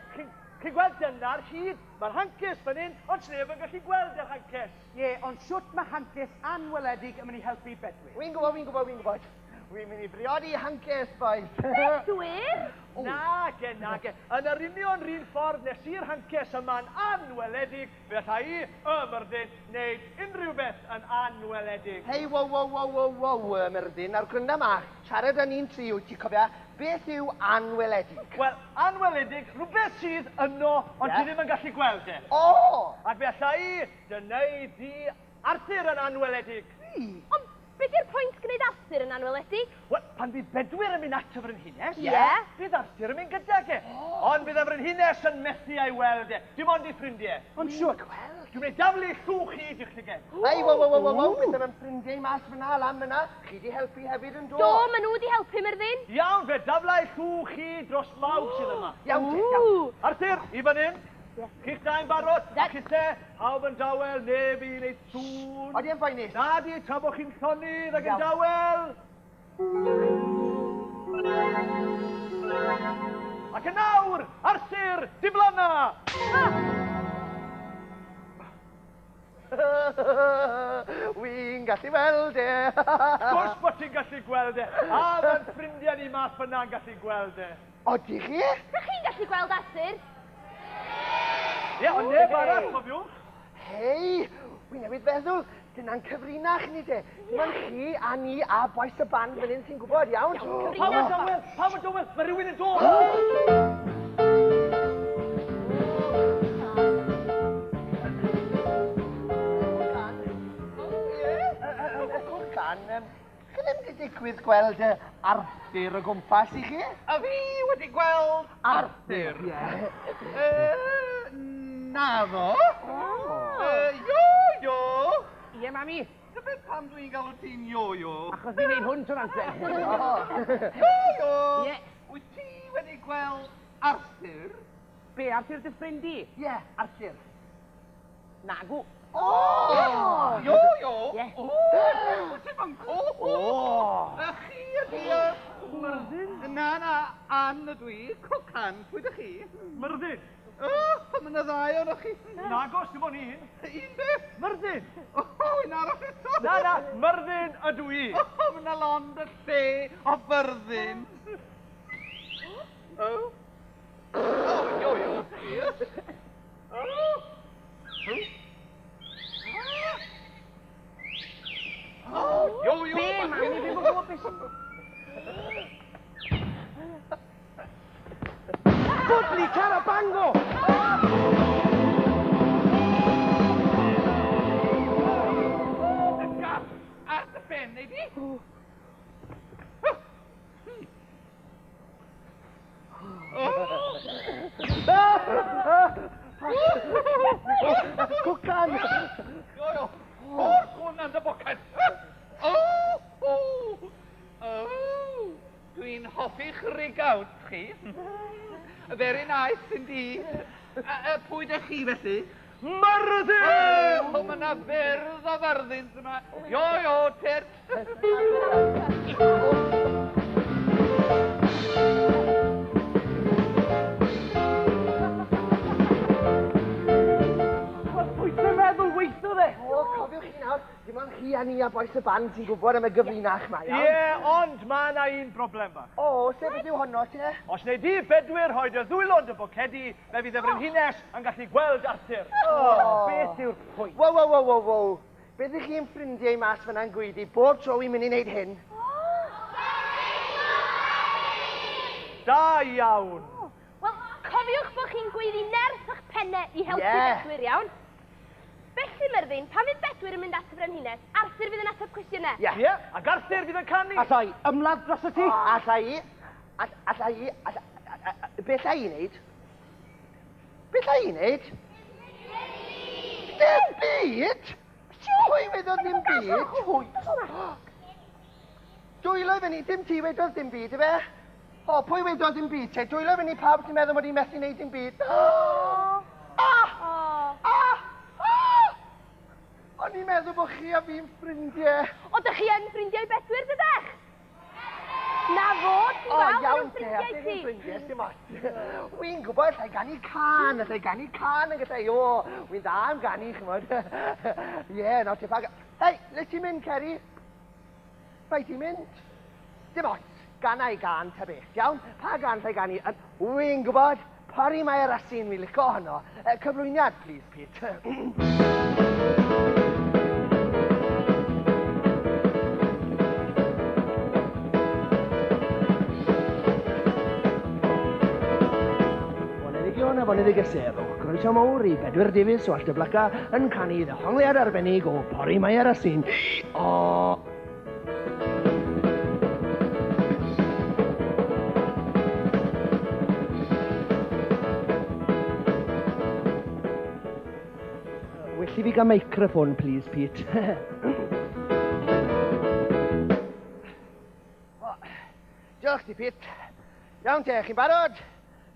S5: Chi'n gweld dyna'r hud? Mae'r hances fan hyn, ond sneb yn gallu gweld yr hances.
S1: Ie, ond siwt mae hances anweledig yn mynd i helpu Bedwyr?
S4: Wi'n gwybod, wi'n gwybod, wi'n gwybod. Wi'n mynd i briodi hances, boys.
S2: Bedwyr?
S5: Nage, nage. Yn yr union run ffordd nes i'r hances yma'n anweledig, fe alla i, y Myrddin, wneud unrhyw beth yn anweledig.
S4: Hei, wo, wo, wo, wo, wo, Myrddin, nawr gwranda ma, siarad â ni'n tri wyt ti cofio, beth yw anweledig?
S5: Wel, anweledig, rhywbeth sydd yno, ond
S4: Ie.
S5: ti ddim yn gallu gweld e.
S4: O!
S5: Ac fe alla i dy wneud di Arthur yn anweledig.
S2: Ond
S3: Be di'r pwynt gwneud Arthur yn anweledig?
S5: Wel, pan fydd Bedwyr yn mynd at y frenhines...
S3: Ie.
S5: Bydd Arthur yn mynd gydag e. Ond bydd y frenhines yn methu a'i weld e. Dim ond ei ffrindiau.
S4: Ond siwr gweld.
S5: Dwi'n mynd i daflu llwch i i'ch llyged.
S4: Ei, wo, wo, wo, wo, wo, beth am ffrindiau mas fyna, lan fyna? Chi di helpu hefyd yn do?
S3: Do, maen nhw wedi helpu Myrddin.
S5: Iawn, fe dafla i llwch i dros mawb sydd yma.
S4: Iawn te, iawn.
S5: Arthur, i fan hyn. Chi'ch dau'n barod? A chithe, pawb yn dawel, neb i wneud sŵn.
S4: Odi e'n boenus?
S5: Na di, tra bod chi'n llonydd ac yn dawel. Ac yn awr, Arthur, diflanna!
S4: Wi'n gallu weld e.
S5: Wrth gwrs bod ti'n gallu gweld e. A ma'n ffrindiau ni mas fyna'n gallu gweld e.
S4: Odi chi?
S3: Dych chi'n gallu gweld Arthur?
S5: Ie, ond neb arall, cofiwch.
S4: Hei, wi newydd feddwl, dyna'n cyfrinach ni de. Dim ond chi a ni a bois y band fan hyn sy'n gwybod, iawn?
S5: Pawb yn dawel, pawb yn dawel, mae rhywun yn dod.
S4: Cwcan, chi ddim wedi digwydd gweld Arthur o gwmpas i chi?
S6: A fi wedi gweld Arthur.
S4: Ie.
S6: Naddo. Yo, yo.
S1: Ie, mami.
S6: Tybed pam dwi'n galw ti'n yo-yo?
S1: Achos fi'n neud hwn trwy'r amser.
S6: Yo, yo.
S1: Ie.
S6: Wyt ti wedi gweld Arthur?
S1: Be, Arthur dy ffrind di?
S4: Ie, Arthur.
S1: Nagw.
S6: O! Yo, yo.
S1: Ie.
S6: O, wyt ti fan co?
S4: O!
S6: A chi ydi y... Myrddin? Na, na, Ann ydw i. Cwcan, pwy ydych chi?
S5: Myrddin.
S6: O, mae yna ddau ohonoch chi.
S5: Nagos, dim ond un.
S6: Un beth?
S5: Myrddin.
S6: O, un arall eto.
S5: Na, na, Myrddin ydw i.
S6: O, mae yna lond y lle o Fyrddin. O. O, yo, yo. O. O, yo, yo.
S1: Be, mami, fi'n gwybod beth sy'n...
S4: Dudley Carabango!
S6: Y gath ar dy ben, neu di?
S4: Cwcan!
S6: Yo, yo. O'r hwn yn dy boced. O, o, o. Dwi'n hoffi'ch rigawd chi. Very nice indeed. Pwy dych chi felly?
S5: Myrddin!
S6: O, mae yna fyrdd o fyrddins yma. Yo, yo, tyrd.
S1: Wel, pwy sy'n meddwl weithio fe?
S4: O, cofiwch chi nawr, dim ond chi a ni a bois y band sy'n gwybod am y gyfrinach ma, iawn?
S5: Ie, ond mae yna un broblem bach.
S4: O, sef beth yw honno, te?
S5: Os wnei di Bedwyr rhoi dy ddwylo yn dy bocedi, fe fydd y frenhines yn gallu gweld Arthur.
S4: O,
S1: Beth yw'r pwynt?
S4: Wow, wow, wow, wow, wow. Beth ych chi'n ffrindiau mas fyna'n gweiddi bob tro wi'n mynd i wneud hyn?
S5: Da iawn.
S3: Wel, cofiwch bod chi'n gweiddi nerth o'ch pennau i helpu
S4: Ie.
S3: Bedwyr, iawn? Felly, Myrddin, pan fydd Bedwyr yn mynd at y frenhines, Arthur fydd yn ateb cwestiynau.
S4: Ie.
S5: Ie, ac Arthur fydd yn canu.
S1: Alla i ymladd dros y ti?
S4: Alla i, alla i, beth alla i wneud? Beth alla i wneud? Dim byd! Pwy wedodd ddim byd? Dwylo i fyny, dim ti wedodd dim byd, ife? O, pwy wedodd dim byd te? Dwylo i fyny pawb sy'n meddwl bod i'n methu wneud dim byd. Ah!
S3: O.
S4: Ah! Ah! O'n i'n meddwl bod chi a fi'n ffrindiau.
S3: O, dych chi yn ffrindiau Bedwyr, dydych? Na fo, ti'n
S4: O,
S3: gweld, maen
S4: iawn
S3: nhw'n
S4: te,
S3: ffrindiau
S4: a
S3: ti.
S4: chi'n ffrindiau, dim ots. Wi'n gwybod, allai ganu can, allai ganu can yn gyda i, o, wi'n dda am ganu, ch'mod. Ie, nawr te pa... Hei, le ti'n mynd, Ceri? Bai ti'n mynd? Dim ots, gana i gan, ta beth, iawn? Pa gan allai ganu? Wi'n gwybod, pori mae'r asyn, wi'n licio honno. Cyflwyniad, please, Pete. Boneddigion a boneddigesedd o croeso mawr i Bedwyr Davies o Alltyblaca yn canu ddehongliad arbennig o Pori Mae'r Asyn. O... Well i fi gael microphone, please, Pete. O, diolch ti, Pete. Iawn te, chi'n barod?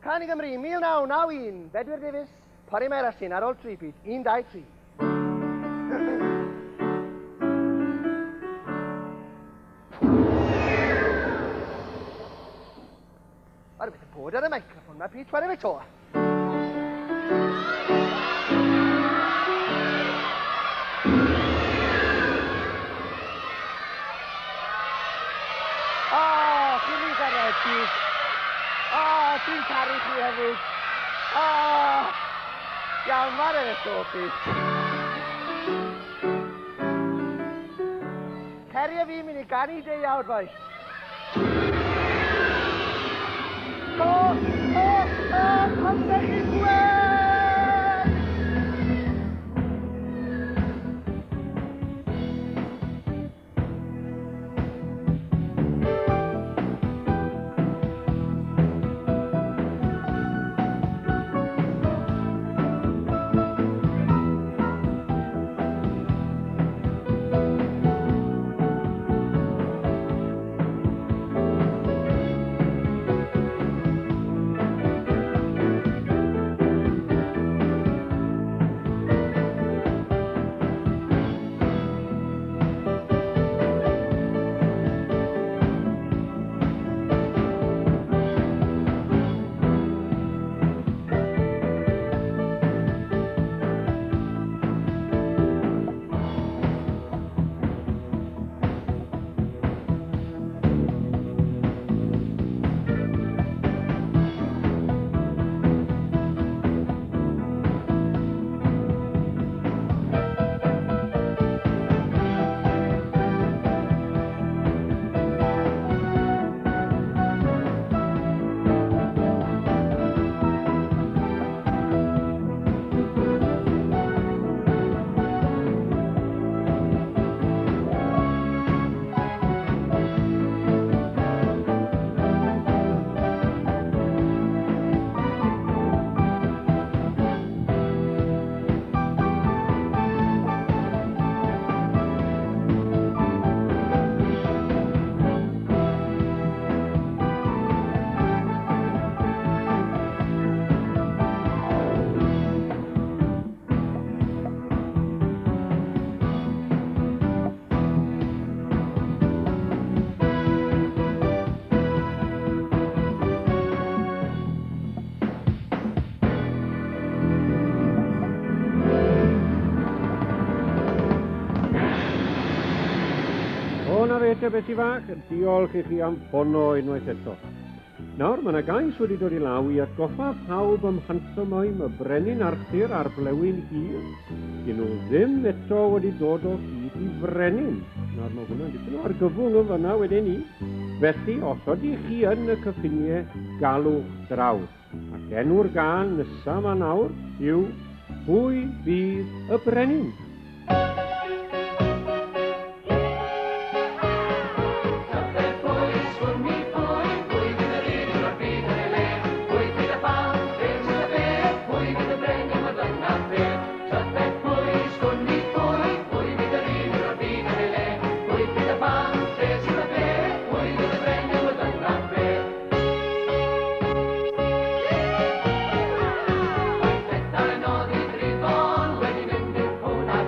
S4: Can i Gymru, 1991, Bedwyr Davies, Pori Mair Asyn, ar ôl 3, Pete. 1, 2, 3. Mae rhywbeth yn bod ar y microffon ma, Pete, chwarae fe to. O, chi'n rhy garedig. O, dwi'n caru chi hefyd. O, iawn, chwarae fe to, Pete. Ceri a fi'n mynd i ganu deuawd, bois. O, o, o, pam dych chi'n gweld?
S18: O, na fe te, Beti fach, diolch i chi am ffono unwaith eto. Nawr, mae yna gais wedi dod i law i atgoffa pawb ym mhantomaim y Brenin Arthur a'r Blewyn Hir. Dyn nhw ddim eto wedi dod o hyd i frenin. Nawr, mae hwnna'n dipyn o argyfwng yn fyna wedyn ni. Felly, os ydych chi yn y cyffiniau, galwch draw. Ac enw'r gân nesa 'ma nawr yw Pwy Fydd y Brenin?
S8: Tybed pwy, sgwn i pwy, pwy fydd yr un i roi'r byd yn ei le? Pwy, pryd a pham, beth sydd a beth, pwy fydd y brenin, wel dyna'r peth. Tybed pwy, sgwn i pwy, pwy fydd yr un i roi'r byd yn ei le? Pwy, pryd a pham, beth sydd a beth, pwy fydd y brenin, wel dyna'r peth. Mae pedair yn oddi drifon wedi mynd i'w cwn ar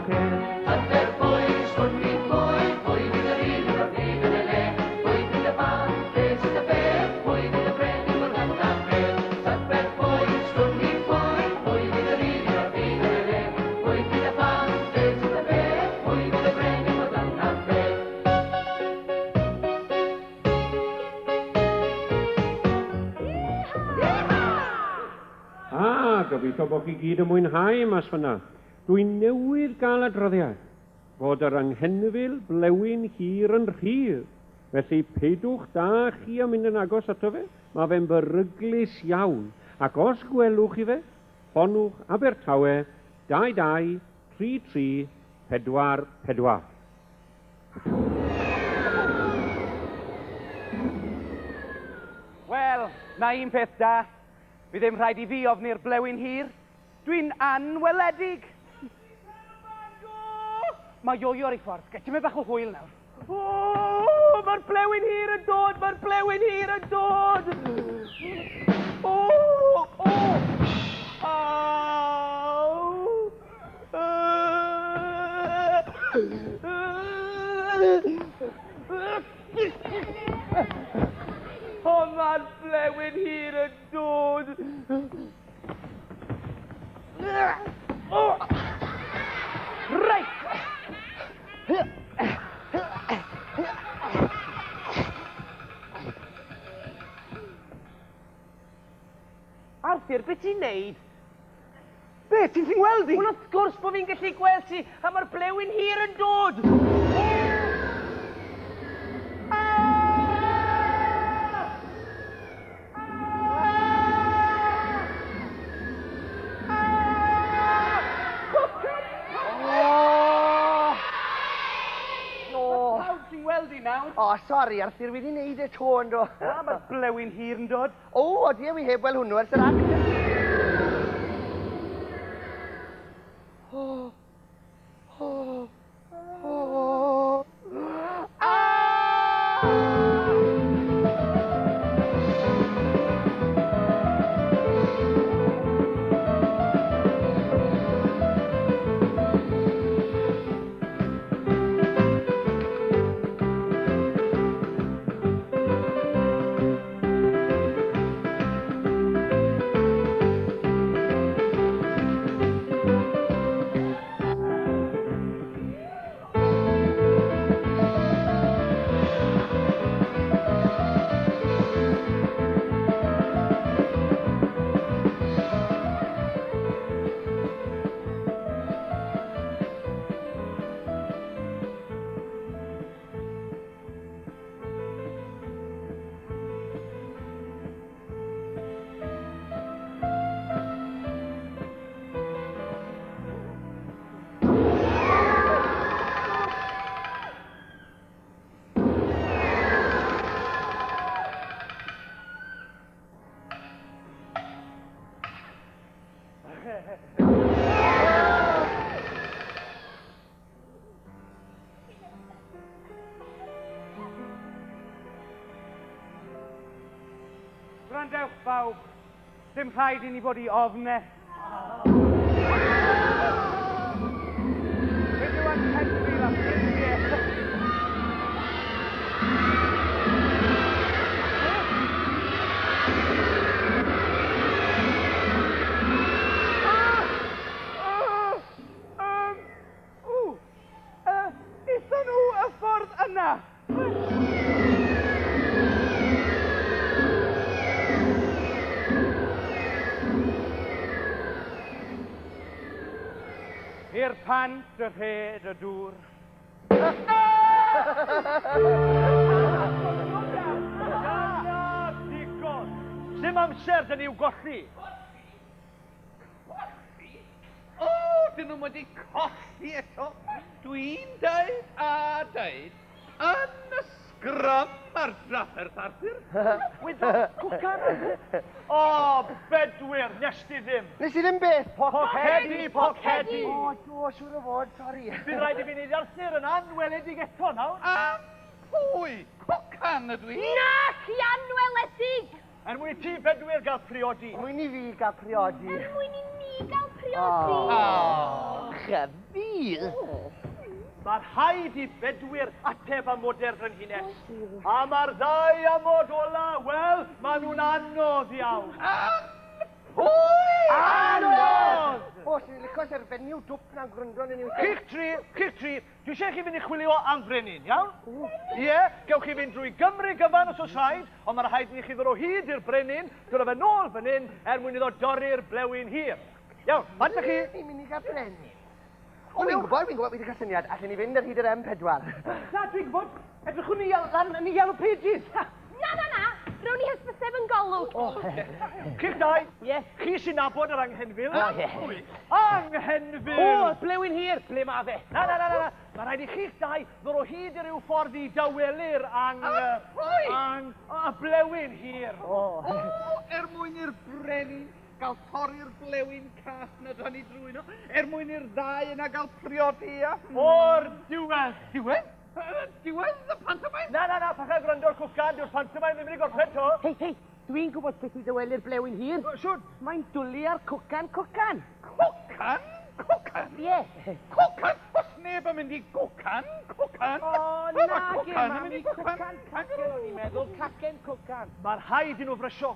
S8: peth. Tybed pwy, sgwn i pwy, pwy fydd yr un o'r byd yn ei le? Pwy fydd y barn, beth sydd y beth, pwy fydd y brenin mor gyntaf peth? Tybed pwy, sgwn i pwy, pwy fydd yr un o'r byd yn ei le? Pwy fydd y barn, beth sydd y beth, pwy fydd y brenin mor gyntaf peth?
S7: A, gobeithio bod chi gyd yn mwynhau mas fyna. Dwi newydd gael adroddiad fod yr anghenfil blewyn hir yn rhydd. Felly peidwch da chi am mynd yn agos ato fe, mae fe'n beryglus iawn. Ac os gwelwch chi fe, ffonwch Abertawe 22 33 44.
S1: Wel, na un peth da. Fi ddim rhaid i fi ofni'r blewyn hir. Dwi'n anweledig. Mae Ioio ar ei ffordd. Gai tymed bach o hwyl nawr. O, mae'r blewyn hir yn dod! Mae'r blewyn hir yn dod! O, o! Aw! O, mae'r blewyn hir yn dod! O! Reit! Arthur, beth ti'n neud? Be, ti'n ti'n gweld i? Wel, wrth gwrs bod fi'n gallu gweld ti, a mae'r blewyn hir yn dod!
S4: O!
S1: Pawb ti'n weld i nawr?
S4: O, sori, Arthur, wi wedi neud e to, yndo.
S1: A mae'r blewyn hir yn dod.
S4: O, odi, wi heb weld hwnnw ers yr act. O, o, o.
S1: Gwrandewch bawb, dim rhaid i ni fod i ofne. Beth yw anghenfil a ffrindiau? Aethon nhw y ffordd yna. I'r pant y rhed y dŵr.
S5: Dyna digon. Sim amser dyn ni'w golli.
S6: O, dyn nhw'n wedi colli eto. Dwi'n deud a deud, yn y sgrym ar drafferth Arthur.
S5: Wedodd cwcan. O, bedwyr, nes ti ddim.
S4: Nes i ddim beth?
S5: Pocedi, pocedi.
S4: O, do, siŵr o fod, sori.
S5: Bydd rhaid i fi wneud Arthur yn anweledig eto nawr.
S6: Am pwy? Cwcan ydw i.
S2: Na, ti anweledig!
S5: Er mwyn i ti bedwyr gael priodi.
S4: Er mwyn i fi gael priodi.
S2: Er mwyn i ni gael priodi.
S6: O.
S4: Ych a fi!
S5: Mae rhaid i Bedwyr ateb amodau'r frenhines. A mae'r ddau amod ola, wel, maen nhw'n anodd iawn.
S4: Pwy?
S5: Anodd!
S4: O, sy'n licio se'r fenyw dwp na'n gwrando yn uwch.
S5: Chi'ch tri, chi'ch tri, dwi eisiau chi fynd i chwilio am frenin, iawn? Ie, gewch chi fynd drwy Gymru gyfan os oes rhaid, ond mae rhaid i chi ddod o hyd i'r brenin, dod â fe nôl fan hyn, er mwyn iddo dorri'r blewyn hir. Iawn, bant â chi.
S4: Ni'n mynd i gael brenin. O, fi'n gwybod, fi'n gwybod, fi wedi cael syniad. Allen ni fynd ar hyd yr M4.
S1: Na, dwi'n gwybod. Edrychwn ni lan yn y Yellow Pages.
S9: Na, na, na. Rown ni hysbyseb yn golwg.
S5: O. Chi'ch dau. Ie. Chi sy'n nabod yr Anghenfil.
S1: O, ie.
S5: Anghenfil!
S1: O, blewyn hir. Ble ma fe?
S5: Na, na, na, na. Mae rhaid i chi'ch dau ddod o hyd i ryw ffordd i dawelu'r ang... Ang... Y blewyn hir.
S6: O, er mwyn i'r brenin gael torri'r blewyn cas na dan i drwy'n o, er mwyn i'r ddau yna gael priodi, ia?
S5: O'r diwedd!
S6: Diwedd? Diwedd y pantomime?
S5: Na, na, na, pacha gwrando'r cwcan, dyw'r pantomime ddim wedi gorffen to.
S1: Hei, hei, dwi'n gwybod sut i ddywelu'r blewyn hir.
S5: Siwt?
S1: Mae'n dwlu ar cwcan, cwcan.
S6: Cwcan? Cwcan?
S1: Ie.
S6: Cwcan? Oes neb yn mynd i gwcan? Cwcan?
S1: O,
S6: Wel,
S1: na,
S6: ma' cwcan yn mynd i
S1: cwcan, cacen o'n i'n meddwl, cacen, cwcan.
S5: Mae'r rhaid i nhw frysio.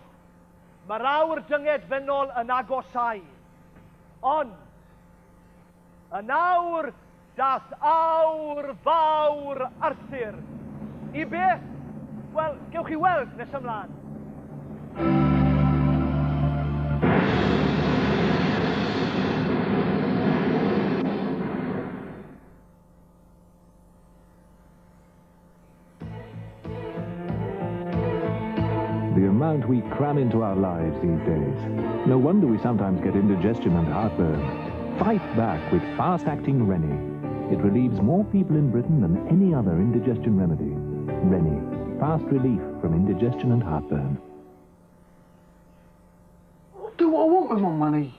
S5: Mae'r awr dyngedfennol yn agosau. Ond, yn awr dath awr fawr Arthur. I beth? Wel, gewch chi weld nes ymlaen.
S22: The amount we cram into our lives these days. No wonder we sometimes get indigestion and heartburn. Fight back with fast-acting Rennie. It relieves more people in Britain than any other indigestion remedy. Rennie, fast relief from indigestion and heartburn.
S23: I'll do what I want with my money.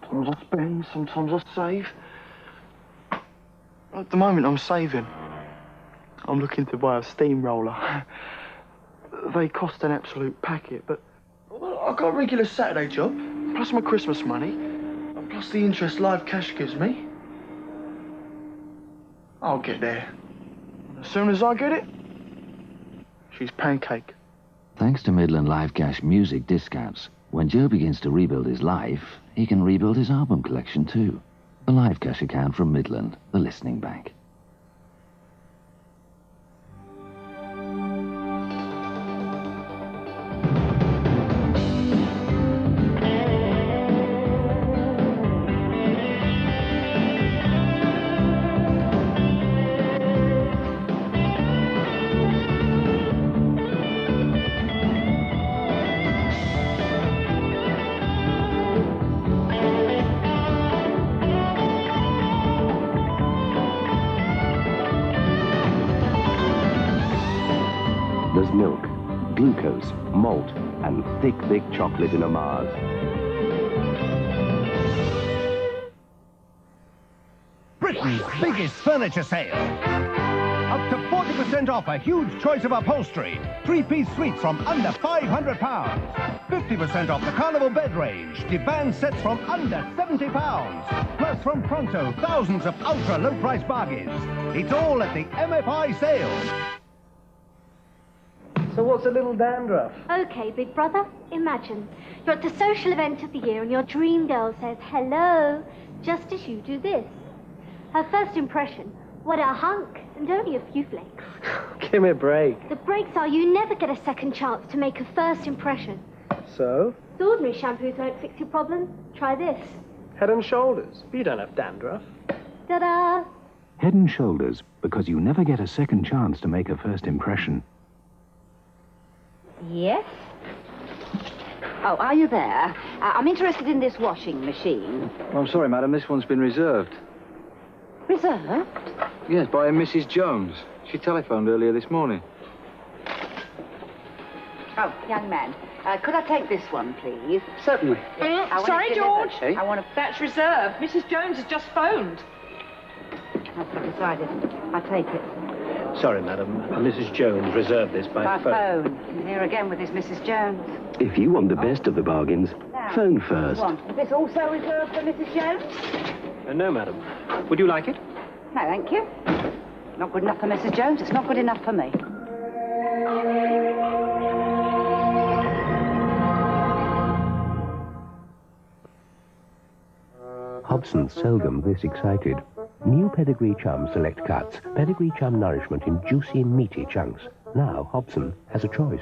S23: Sometimes I spend, sometimes I save. At the moment, I'm saving. I'm looking to buy a steamroller. They cost an absolute packet, but well, I've got a regular Saturday job, plus my Christmas money, and plus the interest live cash gives me. I'll get there. And as soon as I get it, she's pancake.
S24: Thanks to Midland Live Cash music discounts, when Joe begins to rebuild his life, he can rebuild his album collection too. The Live Cash account from Midland, the listening bank.
S12: There's milk, glucose, malt, and thick, thick chocolate in a Mars.
S25: Britain's biggest furniture sale. Up to 40% off a huge choice of upholstery. Three-piece suites from under £500. 50% off the Carnival bed range. Divan sets from under £70. Plus from Pronto, thousands of ultra-low price bargains. It's all at the MFI sale.
S26: So what's a little dandruff?
S3: Okay, big brother, imagine. You're at the social event of the year and your dream girl says hello, just as you do this. Her first impression, what a hunk, and only a few flakes.
S26: Give me a break.
S3: The breaks are you never get a second chance to make a first impression.
S26: So?
S3: The ordinary shampoos won't fix your problem. Try this.
S26: Head and shoulders. But you don't have dandruff.
S3: Ta-da!
S22: Head and Shoulders, because you never get a second chance to make a first impression.
S27: Yes? Oh, are you there? I'm interested in this washing machine.
S28: I'm sorry, madam, this one's been reserved.
S27: Reserved?
S28: Yes, by a Mrs. Jones. She telephoned earlier this morning.
S27: Oh, young man, could I take this one, please?
S28: Certainly.
S27: I want it
S21: Sorry,
S27: delivered.
S21: George.
S27: I want to...
S21: That's reserved. Mrs. Jones has just phoned.
S27: I've decided. I take it.
S26: Sorry, madam. Mrs. Jones reserved this by,
S27: By phone. And here again with this Mrs. Jones.
S12: If you want the best of the bargains, Phone first.
S27: One. Is this also reserved for Mrs. Jones?
S26: No, madam. Would you like it?
S27: No, thank you. Not good enough for Mrs. Jones. It's not good enough for me.
S12: Hobson seldom this excited. New Pedigree Chum Select Cuts. Pedigree Chum nourishment in juicy, meaty chunks. Now Hobson has a choice.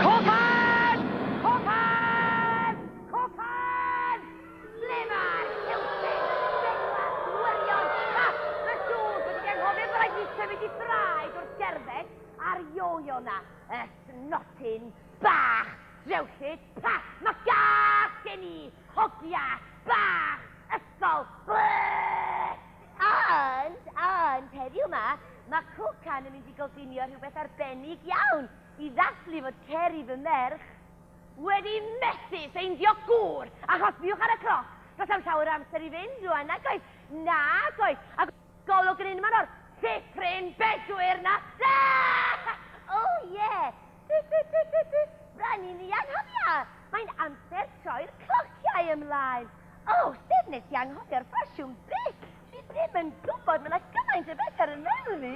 S2: Cwpan! Cwpan! Cwpan! Ble mae'r Hilton? Bedwar, wirion! Ha! Mae siŵr bod wedi anghofio bod rhaid i symud i draed wrth gerdded a'r ioio na, y snotyn bach, drewllyd, pa, mae gas gen i, hogia, bach, ysgol, bleh! Ond, ond, heddiw ma, mae Cwcan yn mynd i goginio rhywbeth arbennig iawn i ddathlu fod Ceri fy merch wedi methu ffeindio gŵr, achos fiwch ar y cloc, does am llawer o amser i fynd rwan, nag oes, nag oes, a golwg yn unman o'r llithrin bedwyr na. Oh yeah! Du, du, du, du, du. Brenin i anghofio! Mae'n amser troi'r clociau ymlaen. Oh, sut nes i anghofio'r ffasiwn byth? Dwi ddim yn gwybod, mae yna gymaint o beth ar y meddwl i.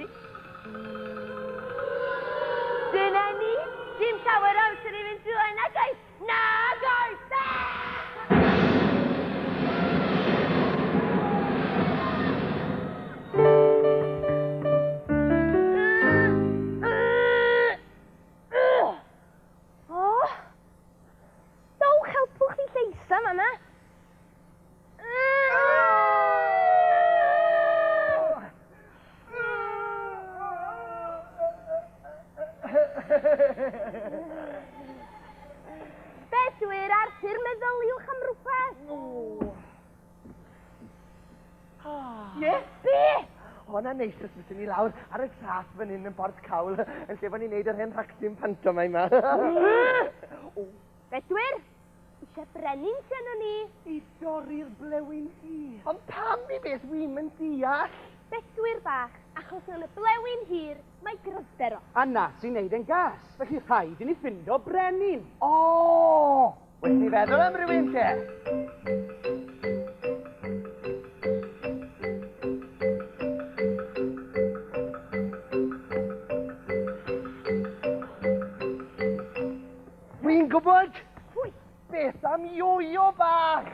S2: Dyna ni! Dim llawer o amser i fynd rwan, nag oes? Nag oes!
S9: O! Dowch helpwch fi lleisa fanna. Bedwyr Arthur, meddyliwch am rhywbeth.
S4: Ie?
S2: Be?
S4: O, na neis os fyswn ni lawr ar y traeth fan hyn yn Port Cawl, yn lle bod ni'n neud yr hen rhagdyn pantomime ma.
S9: Bedwyr, eisiau brenin sy arnon ni.
S1: I dorri'r blewyn hir.
S4: Ond pam i beth wi'm yn deall?
S9: Bedwyr bach, achos yn y blewyn hir mae gryfder o.
S1: A na sy'n neud e'n gas, felly rhaid i ni ffindo brenin.
S4: O! Well ni feddwl am rywun te. Wi'n gwybod!
S9: Pwy?
S4: Beth am ioio bach?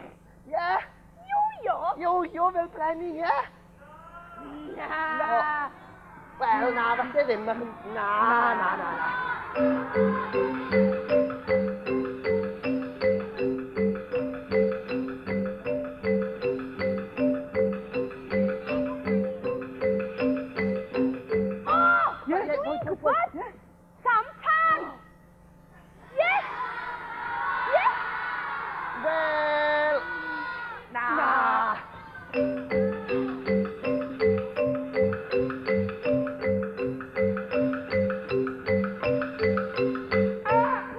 S4: Ie?
S9: Ioio?
S4: Ioio fel brenin, ie?
S9: Na.
S4: Wel, na, falle ddim. Na, na, na, na.
S9: O! Dwi'n gwybod! Sam Tan! Yes! Yes!
S4: Wel, na. Na.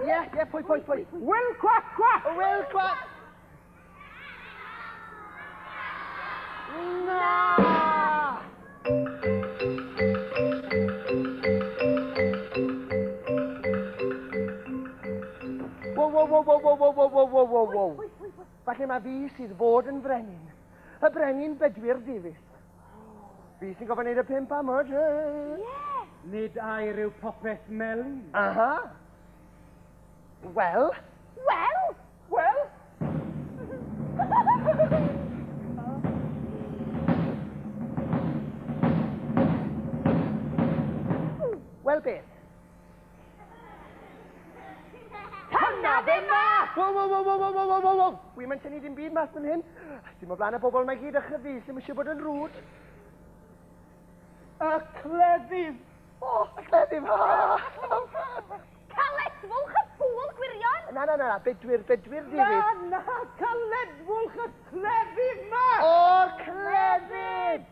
S4: Ie, ie, pwy, pwy, pwy?
S1: Will Quack Quack!
S4: Will Quack! Na! Wo, wo, wo, wo, wo, wo, wo, wo, wo, wo, wo. Falle mae fi sydd fod yn frenin. Y brenin Bedwyr Davies. Fi sy'n gofyn neud y pimp am oed.
S1: Nid air yw popeth melyn.
S4: Aha. Wel.
S9: Wel?
S4: Wel? Wel beth?
S2: Hwnna ddim ma!
S4: Wo, wo, wo, wo, wo, wo, wo, wo, wo. Wi'm yn tynnu dim byd mas fan hyn. Dim o blaen y bobl mae gyd a chyfi, sy'n eisiau bod yn rwd.
S1: Y cleddyf!
S4: O, y cleddyf!
S9: Caledfwlch y ffŵl gwirion!
S4: Na, na, na, na, bedwyr, bedwyr Davies.
S1: Na, na, caledfwlch y cleddyf ma!
S4: O'r cleddyf!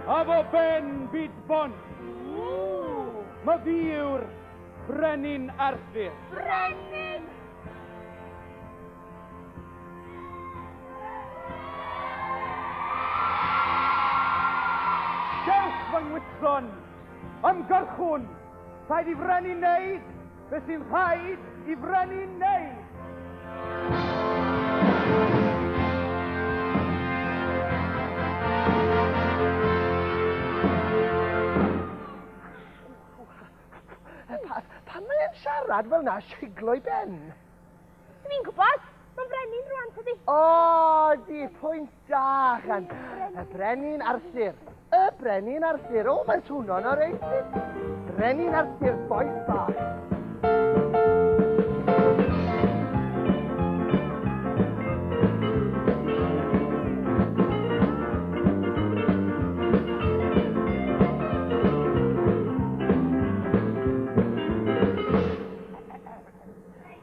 S1: A fo ben byd bont. Ma fi yw'r Brenin Arthur.
S9: Brenin!
S1: Dewch fy ngwystron, ymgyrchwn, rhaid i frenin wneud beth sy'n rhaid i frenin wneud.
S4: Pa, pan mae e'n siarad fel na, siglo i ben?
S9: Dwi'n gwybod. Mae'n frenin rwan, tydi?
S4: O, di, pwynt da, Chan. Y Brenin Arthur. Y Brenin Arthur. O, mae'n swnio'n o reit. Brenin Arthur, boes bach.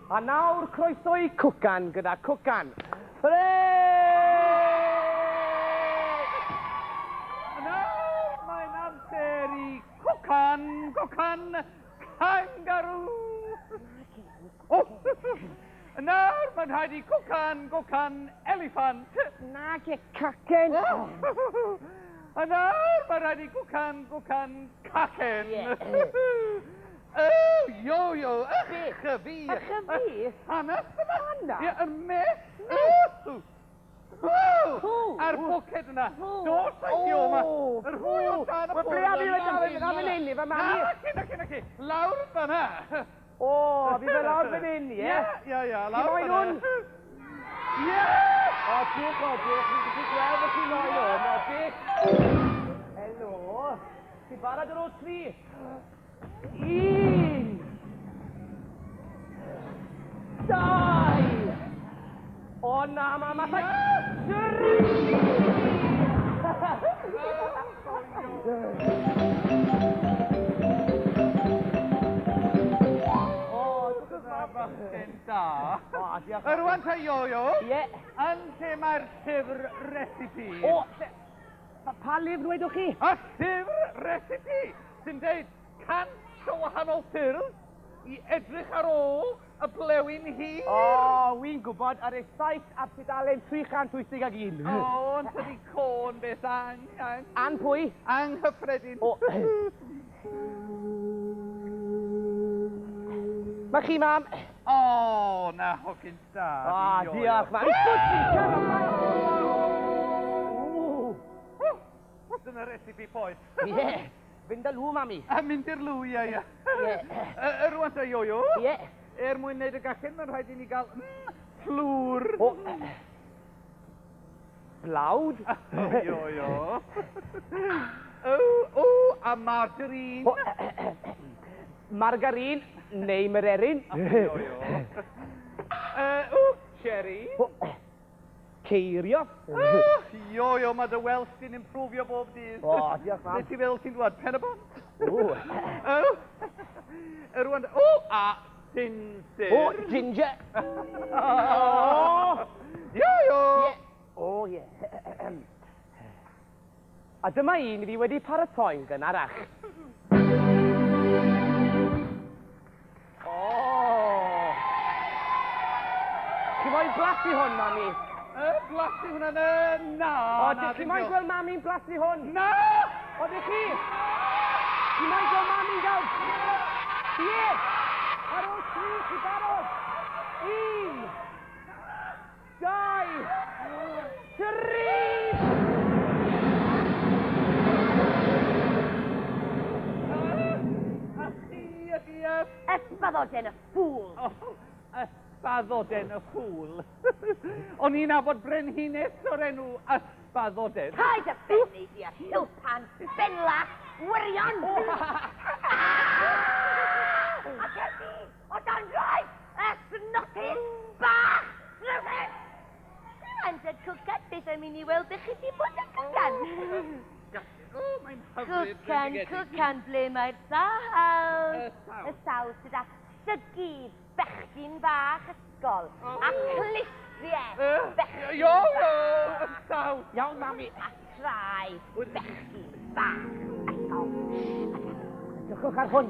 S1: A nawr croeso i Cwcan gyda Cwcan. Hwrê!
S6: A nawr mae'n amser i Cwcan, Cwcan, Kangaroo. O! Nawr mae'n rhaid i Cwcan, Cwcan, Eliffant.
S1: Nage cacen.
S6: A nawr mae'n rhaid i Cwcan, Cwcan, Cacen. Oh, yo, yo, ych y fi.
S1: Ych y fi?
S6: Hanes yma.
S1: Hanas?
S6: Ie, y mess.
S1: Ww!
S6: A'r bwced yna. Dos â hi o 'ma. Yr hwy o dan y
S1: Wel, ble af i wedyn? Af fan hyn, ife, mami?
S6: Na, naci, naci, naci. Lawr fan'na.
S1: O, fi fe lawr fan hyn, ie?
S6: Ie, ie, ie, lawr
S1: Chi moyn
S6: fan'na.
S1: hwn?
S6: Ie!
S1: O, diolch, o, diolch. Fi'n gallu gweld bod chi'n moyn hwn, o, diolch. Helo. Ti'n barod ar ôl tri? Un. Dau. O, na, ma, ma, ma. Tri.
S6: O, dyna bachgen da.
S1: O, diolch.
S6: A rwan ta yo-yo.
S1: Ie.
S6: Yn lle mae'r llyfr recipe.
S1: O, lle... Pa, pa lyfr wedwch chi?
S6: Y llyfr recipe sy'n deud 100 o wahanol ffyrdd i edrych ar ôl y blewyn hir.
S1: O, wi'n gwybod ar ei saith ar tudalen 381.
S6: O, yn tydi côn beth ang, ang.
S1: An pwy?
S6: Anghyffredin.
S1: O. Mae chi, mam.
S6: O, na, hogyn da.
S1: O, diolch, mam.
S6: Dyna recipe poeth.
S1: Ie. Fynd â lw, mami.
S6: A mynd i'r lw, ie, ie.
S1: Ie.
S6: Rwan ta, yo-yo.
S1: Ie.
S6: Er mwyn wneud y gacen, mae'n rhaid i ni gael fflwr.
S1: O. Blawd.
S6: Yo-yo. O, o, a margarine.
S1: O, margarine neu myrerin.
S6: Yo-yo. O, cherry.
S1: O, ceirio.
S6: Yo-yo, mae dy Welsh di'n improfio bob dydd.
S1: O, diolch, mam.
S6: Nes i feddwl ti'n dwad pen y bont.
S1: O.
S6: O, rwan, o, a ginger.
S1: O, ginger. O.
S6: Yo-yo.
S1: O, ie. A dyma un fi wedi paratoi'n gynharach. O! Chi moyn blasu hwn, mami?
S6: Blasu hwnna, na, na.
S1: O, dych chi moyn gweld mami'n blasu hwn?
S6: Na!
S1: O, dych chi? Chi moyn gweld mami'n gael? Ie! Ar ôl tri, chi barod? 1, 2, 3!
S6: A chi ydi y...
S2: Ysbaddoden y ffŵl.
S6: Ysbaddoden y ffŵl. O'n i'n nabod brenhines o'r enw Ysbaddoden.
S2: Paid â phennu di a hilpan, benlach, wirion. A cer di o dan draed y snotyn bach drwsus. Rwan te cwcan, beth am i ni weld ych chi di bod yn cwcan?
S6: Hyfryd,
S2: Cwcan, cwcan, ble mae'r saws? Y saws gyda llygid bechgyn bach ysgol a clustiau bechgyn
S6: Yo, yo, y saws.
S1: Iawn, mami.
S2: A traed bechgyn bach ysgol.
S1: Edrychwch ar hwn.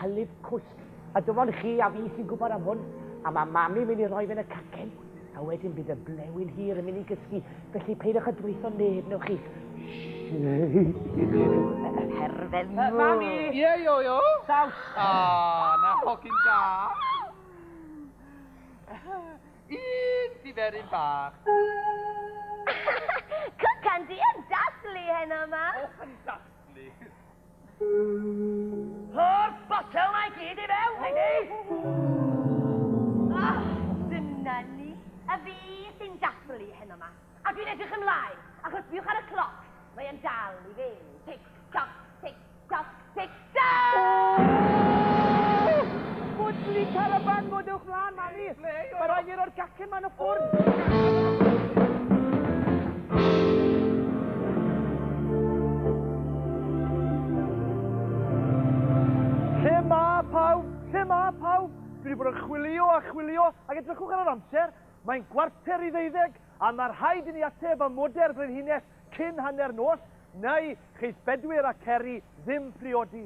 S1: Hylif cwsg. A dim ond chi a fi sy'n gwybod am hwn. A mae mami mynd i roi fe yn y cacen. A wedyn bydd y blewyn hir yn mynd i gysgu. Felly peidiwch â dweutho neb, newch chi.
S2: Perfedd
S1: Mami!
S6: Ie, yo, yo.
S1: Saws!
S6: O, na hogyn da. Un diferyn bach.
S2: Cwcan di yn dathlu heno yma.
S6: O, yn dathlu.
S2: Rho'r botel 'ma i gyd i fewn, Heidi! Ah, dyna ni. Y fi sy'n dathlu heno 'ma. A dwi'n edrych ymlaen, achos sbiwch ar y cloc. Mae e'n dal i fynd. Tic toc, tic toc, tic toc!
S1: Mwdli carafan, mwdwch mlaen, mami! Mae rhaid i roi'r gacen 'ma yn y ffwrn.
S5: Lle ma pawb? Lle ma pawb? Dwi wedi bod yn chwilio a chwilio, ac edrychwch ar yr amser, mae'n 11:45, a mae rhaid i ni ateb amodau'r frenhines cyn hanner nos, neu cheith Bedwyr a Ceri ddim priodi.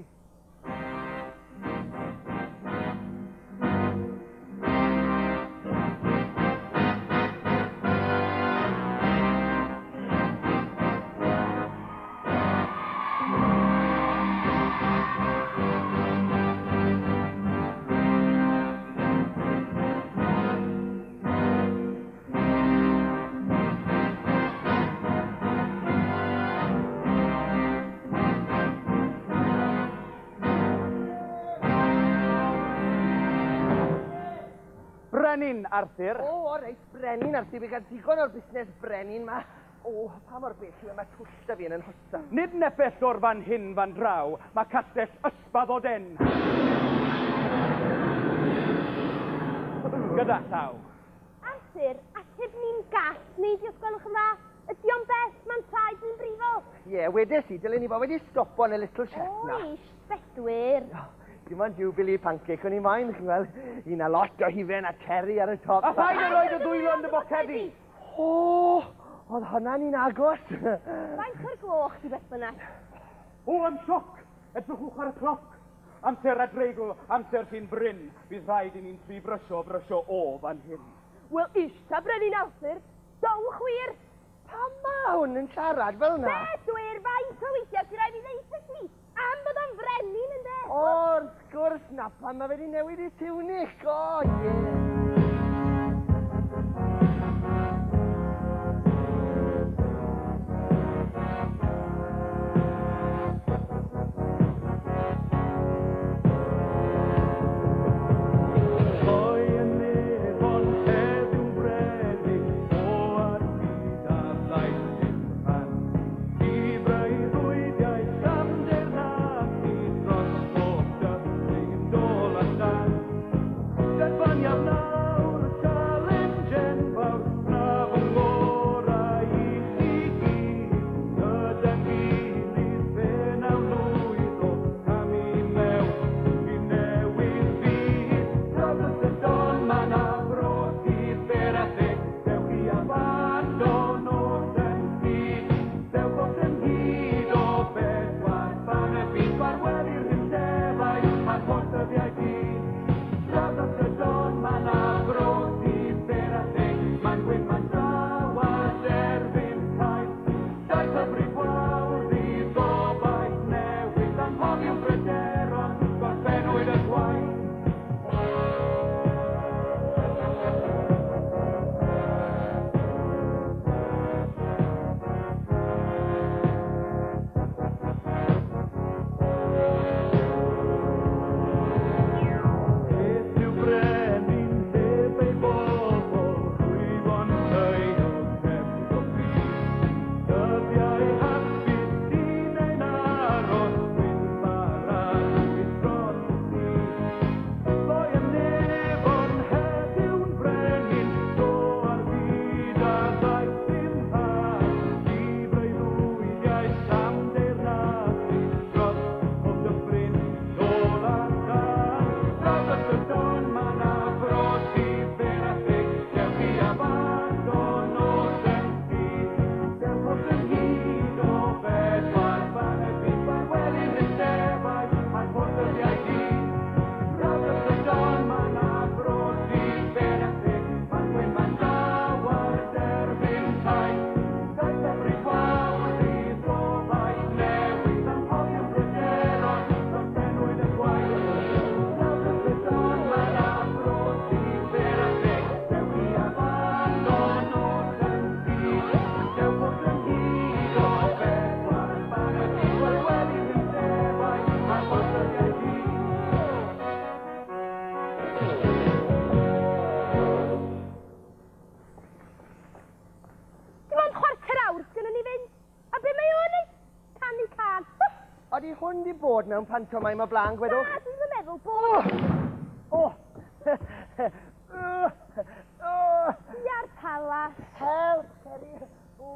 S6: Brenin Arthur.
S4: O, o reit, Brenin Arthur. Fi gael digon o'r busnes brenin ma. O, pa mor bell yw e? Mae twll da fi yn yn hosan.
S6: Nid nepell o'r fan hyn fan draw, mae castell Ysbaddoden. Gyda llaw.
S9: Arthur, ateb ni'n gall, neu di os gwelwch yn dda. Ydy o'n bell, mae'n traed ni'n brifo.
S4: Ie, yeah, wedes i, dylen ni fod wedi stopo yn y Little Chef na.
S9: Oes, Bedwyr.
S4: Dim ond Jubilee pancake o'n i moyn, chi'n gweld. Un a lot o hufen a cherry ar y top.
S6: A phaid â rhoi dy ddwylo yn dy bocedi.
S4: O, oedd hwnna'n un agos.
S9: Faint o'r gloch di beth bynnag?
S6: O, am sioc! Edrychwch ar y cloc. Amser a dreigl, amser sy'n brin. Bydd rhaid i ni'n tri brysio, brysio o fan hyn.
S9: Wel, isa Brenin Arthur, dowch wir!
S4: Pam ma hwn yn siarad fel yna?
S9: Bedwyr, faint o weithiau sy'n rhaid fi ddeud wrth ti? Am bod o'n frenin, ynde?
S4: O, wrth gwrs na, pan mae fe wedi newid i tiwnic, o, ie.
S8: Pwy yn nefon heddiw'n brenin, o ar hyd a ddaeth dim rhan. I breuddwydiau am deyrnasu dros bob dyffryn dôl a llan. Derbyniaf nawr.
S4: Odi hwn di bod mewn pantomime o blaen, gwedwch?
S9: Na, dwi'm yn meddwl bod.
S4: O! O!
S9: Bia'r palas.
S4: Help, Ceri! O!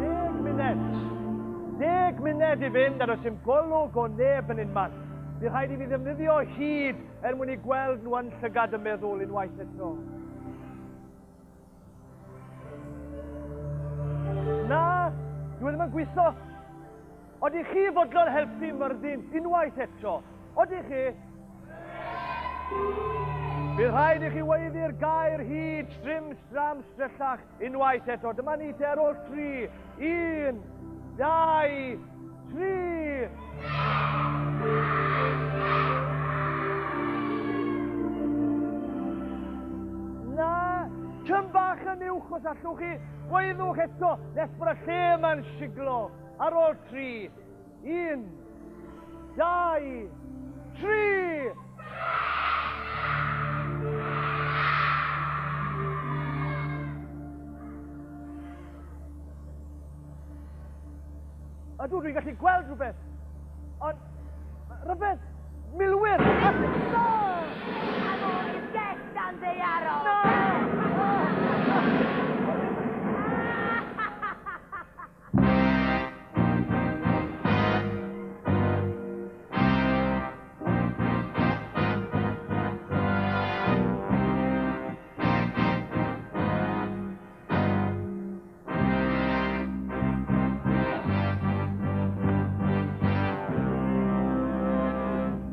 S5: Deg munud. 10 munud i fynd a does dim golwg o neb yn unman. Bydd rhaid i fi ddefnyddio hud er mwyn i gweld nhw yn llygad y meddwl unwaith eto. Na, dwi ddim yn gweithio. Odych chi fodlon helpu Myrddin unwaith eto? Odych chi? Bydd rhaid i chi weiddi'r gair hud, strim, stram, strellach unwaith eto. Dyma ni te ar ôl 3. 1, 2, 3. Na, tyn bach yn uwch os allwch chi. Gwaeddwch eto nes bod y lle yma'n siglo. Ar ôl 3. 1, 2, 3! Ydw, dwi'n gallu gweld rhywbeth. Ond, rhywbeth, milwyr! Na!
S2: A fo i'r gell dan ddaearol!
S5: Na!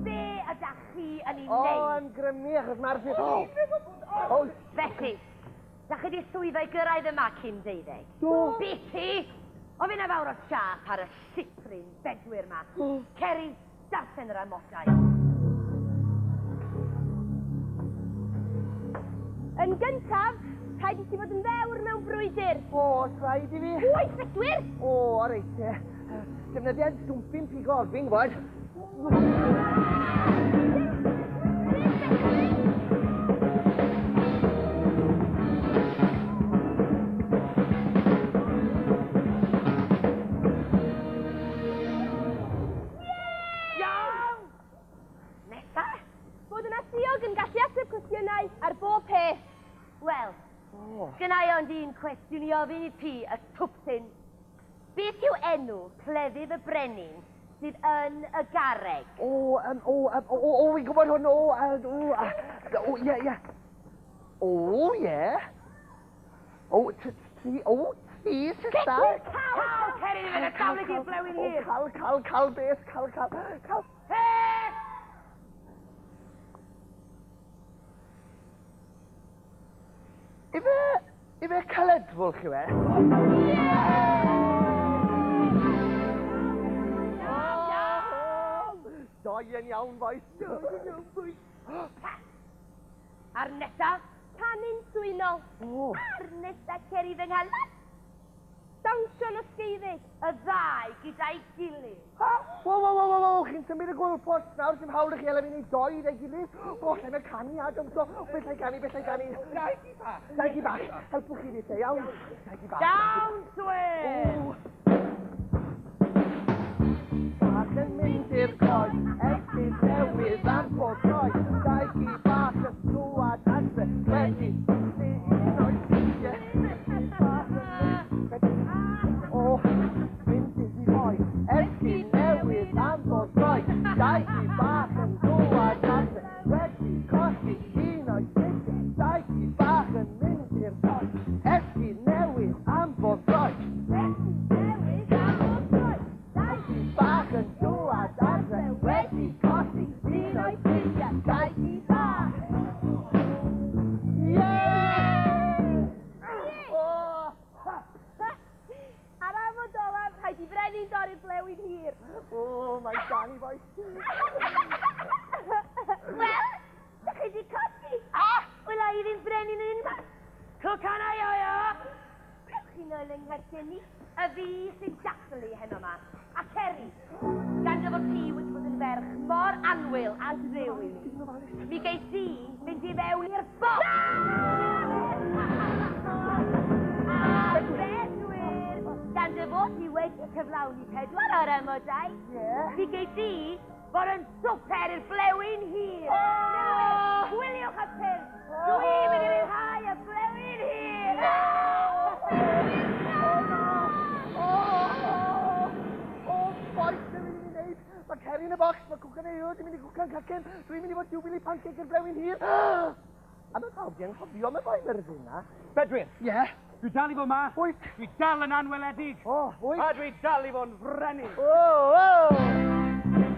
S2: Be ydach chi yn ei
S4: O,
S2: wneud?
S4: ymgrymu achos mae'r... O! O!
S2: Felly, dach chi 'di llwyddo i gyrraedd yma cyn deuddeg?
S4: Do.
S2: Biti! O fe 'na fawr o siâp ar y llipryn bedwyr 'ma. Ceri, darllen yr amodau.
S9: Yn gyntaf, rhaid i ti fod yn ddewr mewn brwydr.
S4: O, os rhaid i fi.
S9: Oes, bedwyr!
S4: O, reit te. Defnyddiad stwmpyn pigo, fi'n gwybod.
S2: Iawn! Nesa?
S9: Bod yn alluog yn gallu ateb cwestiynau ar bob peth.
S2: Wel, gynna i ond un cwestiwn i ofyn i ti, y twpsyn. Beth yw enw cleddyf y brenin sydd yn y garreg?
S4: O, o, o, o, o, fi'n gwybod hwn, o, o, o, ie, ie. O, ie. O, tri, o, tri, sista.
S2: Bedwyr, cal! Cal, Ceri, ddim yn y daflu di'r blewyn hir.
S4: O, cal, cal, cal, beth, cal, cal, cal.
S2: Peth!
S4: Ife, ife caledfwlch yw e? Doi yn iawn, bois. Doi yn iawn, bois.
S2: A'r nesa?
S9: Canu'n swynol.
S4: O.
S2: A'r nesa, Ceri, fy nghalon.
S9: Dawnsio'n osgeiddig.
S2: Y ddau gyda'i gilydd.
S4: Ha? Wo, wo, wo, wo, wo, chi'n symud y goalpost nawr, dim hawl i chi ela fi wneud doi gyda'i gilydd. O, lle mae canu a dawnsio. Beth llai ganu, beth llai ganu.
S6: Dau gi bach.
S4: Dau gi bach. Helpwch chi fi te, iawn? Dau gi bach.
S2: Dawnswyr!
S4: O. Bach yn mynd i'r coed, esgid newydd am pob droi. Dau gi bach yn dŵad adre, wedi colli un o'i sgidiau. Bach yn mynd, wedi, o, mynd i'r coed, esgid newydd am pob droi. Dau gi bach yn dŵad adre, wedi colli un o'i sgidiau. Dau gi bach yn mynd i'r coed, esgid newydd am pob droi.
S9: Esgid newydd am pob droi. Dau
S4: gi bach yn dŵad adre, wedi colli un o'i sgidiau. Dau gi bach. Ie! O!
S9: A'r amod olaf, rhaid i frenin dorri'r blewyn hir.
S4: O, mae Danny boys.
S2: Wel, dach chi 'di colli. Wela i ddim brenin yn unman. Cwcan a ioio! Cewch chi nôl yng nghacen i, y fi sy'n dathlu heno 'ma. A Ceri, gan dy fod ti wedi bod yn ferch mor annwyl a driw i mi, mi gei di fynd i fewn i'r bocs! A Bedwyr, gan dy fod ti wedi cyflawni pedwar o'r amodau, mi gei di fod yn swper i'r blewyn hir! Newydd, gwyliwch y pyrth! Dwi'n mynd i ryddhau y blewyn hir!
S4: O, bois, be wy'n mynd i wneud? Mae Ceri yn y bocs, mae cwcan ei di mynd i gwcan cacen, dwi'n mynd i fod jiwbili pancake i'r blewyn hir. A mae pawb di anghofio am y boi Myrddin na.
S6: Bedwyr.
S4: Ie? Yeah.
S6: Dwi dal i fod ma.
S4: Wyt?
S6: Dwi dal yn anweledig.
S4: O, wyt?
S6: A dwi dal i fod yn frenin.
S4: O, o!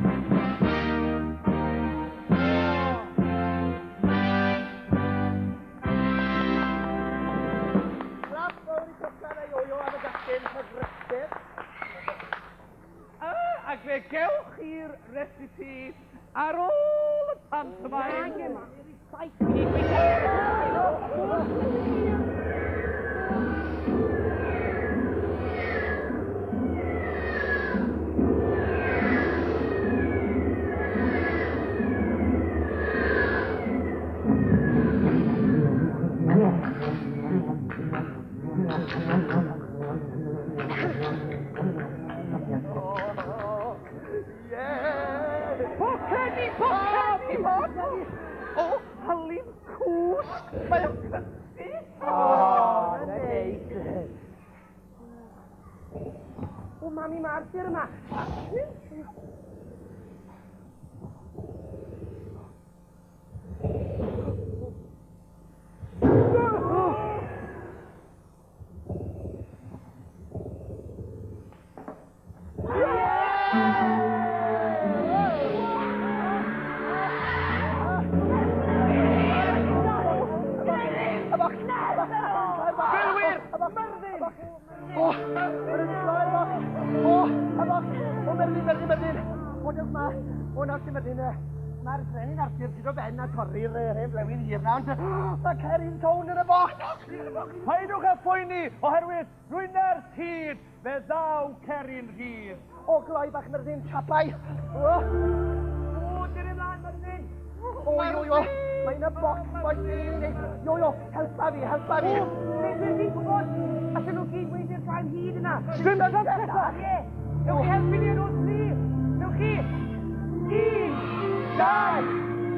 S4: Clap mawr i Cwcan a Ioio am y gacen hyfryder.
S6: Ac fe gewch chi'r recipe ar ôl y pantomime. Pocedi, pocedi, pocedi! O, hylif cwsg! Mae o'n cysgu!
S4: O, neis. O, mami, mae Arthur yma.
S6: Milwyr! Myrddin!
S4: O, yr ydych O, y bocs! O, Merlin, Merlin, Merlin! O, dewch ma! O, nawr sy'n Merlin, mae'r brenin Arthur sydd o ben a torri'r hen flewyn hir na, ond mae Ceri'n sownd yn y bocs!
S5: Paidwch â phoeni, oherwydd drwy nerth hud, fe ddaw Ceri'n rhydd.
S4: O, gloi bach Merlin, siapau! O, o, dyr ymlaen, Merlin! O, io, io, mae yn y bocs, boes, Io, io, helpa fi, helpa fi!
S1: O, beth dwi'n fi'n gwybod? Allan nhw gyd weidio'r gael hyd yna.
S6: Dim trwmpeta!
S1: Ie, newch chi helpu ni ar ôl tri. Newch chi. 1, 2,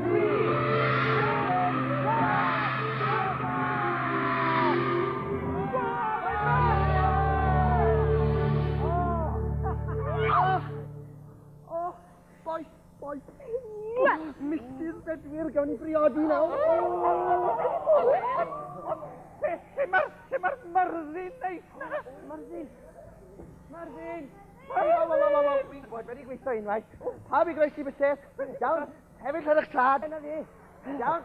S1: 3.
S4: O, bois, bois. Mrs Bedwyr, gawn ni briodi nawr.
S6: Lle mae'r lle mae'r Myrddin neis na?
S4: Myrddin! Myrddin! Wel, wel, wel, wel, fi'n gwybod, wedi gweithio unwaith. Pawb i groesi bysedd. Iawn, hefyd ar eich trad. Yna fi. Iawn.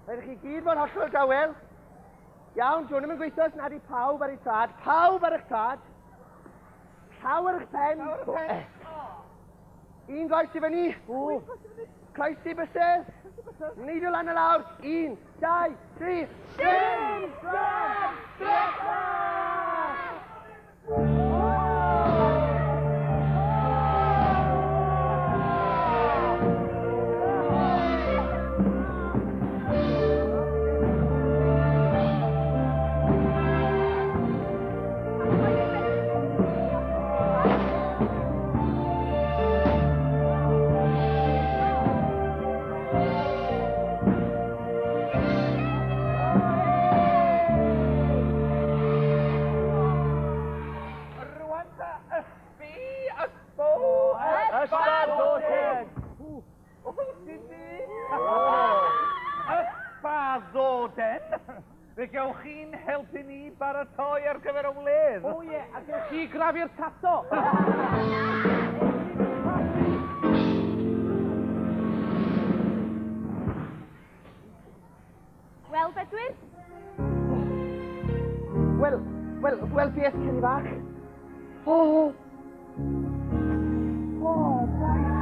S4: Rhaid i chi gyd fod hollol dawel. Iawn, dwi'n ddim yn gweithio os nad i pawb ar eu trad. Pawb ar eich trad. Llaw ar eich pen.
S6: Llaw ar eich pen.
S4: Un goes i fyny. Croesi bysedd. Neidio lan a lawr. 1, 2, 3. Dim trwmpeta!
S6: Rwan ta, ysbi, ysbo, ysbaddoden. O, didi. Ysbaddoden. Fe gewch chi'n helpu ni baratoi ar gyfer y wledd.
S1: O ie, a gewch chi grafu'r tato.
S9: Wel, Bedwyr?
S4: Wel, wel, wel, beth, Ceri fach? O! O, bois!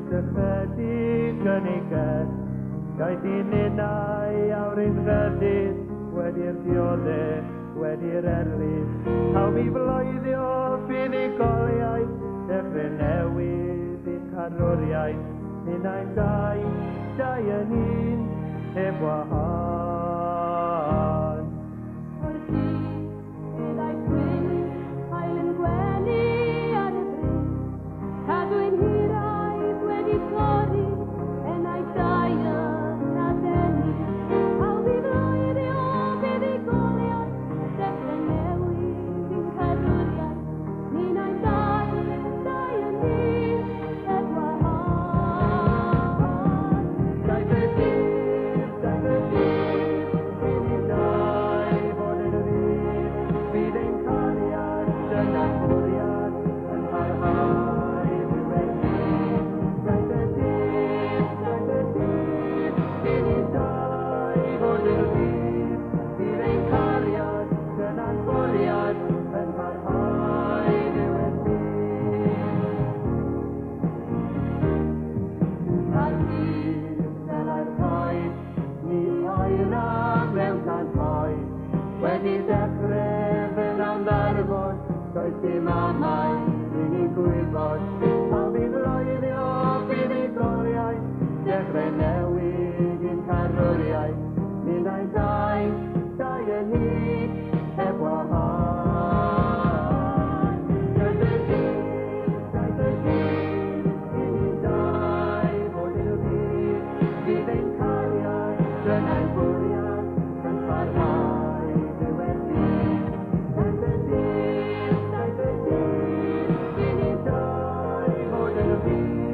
S8: Jyst ychydig yn ei gell, daeth i ninnau awr ein rhyddid, wedi'r diodde, wedi'r erlid. Pawb i floeddio fuddugoliaeth, dechrau newydd i'n carwriaeth, ninnau'n dau, dau yn un, heb wahân.
S3: O'r dydd, meddai Gwyn, haul yn gwenu ar y bryn, Cadwyn hiraeth wedi torri, enaid dau yn adenu. Pawb i floeddio buddugoliaeth, dechrau newydd i'n carwriaeth, ninnau'n dau, dau yn un, heb wahân.
S8: Daeth y dydd, daeth y dydd, i ni dau fod yn rhydd, bydd ein cariad, dyna'n bwriad, yn parhau ddiwedd byd. Daeth y dydd, daeth y dydd, i ni dau fod yn rhydd, bydd ein cariad, dyna'n bwriad, yn parhau ddiwedd byd. Caerdydd, selau'r coed, ni oera mewn tân poeth. Wedi dechrau fe wnawn ddarfod, does dim amau, ry'n ni'n gwybod. Pawb i floeddio buddugoliaeth, dechrau newydd i'n carwriaeth. Ninnau'n dau, dau yn un, heb wahân. Daeth y dydd, daeth y dydd, i ni dau fod yn rhydd, bydd ein cariad, dyna'n bwriad, yn parhau ddiwedd byd. Daeth y dydd, daeth y dydd, i ni dau fod yn rhydd,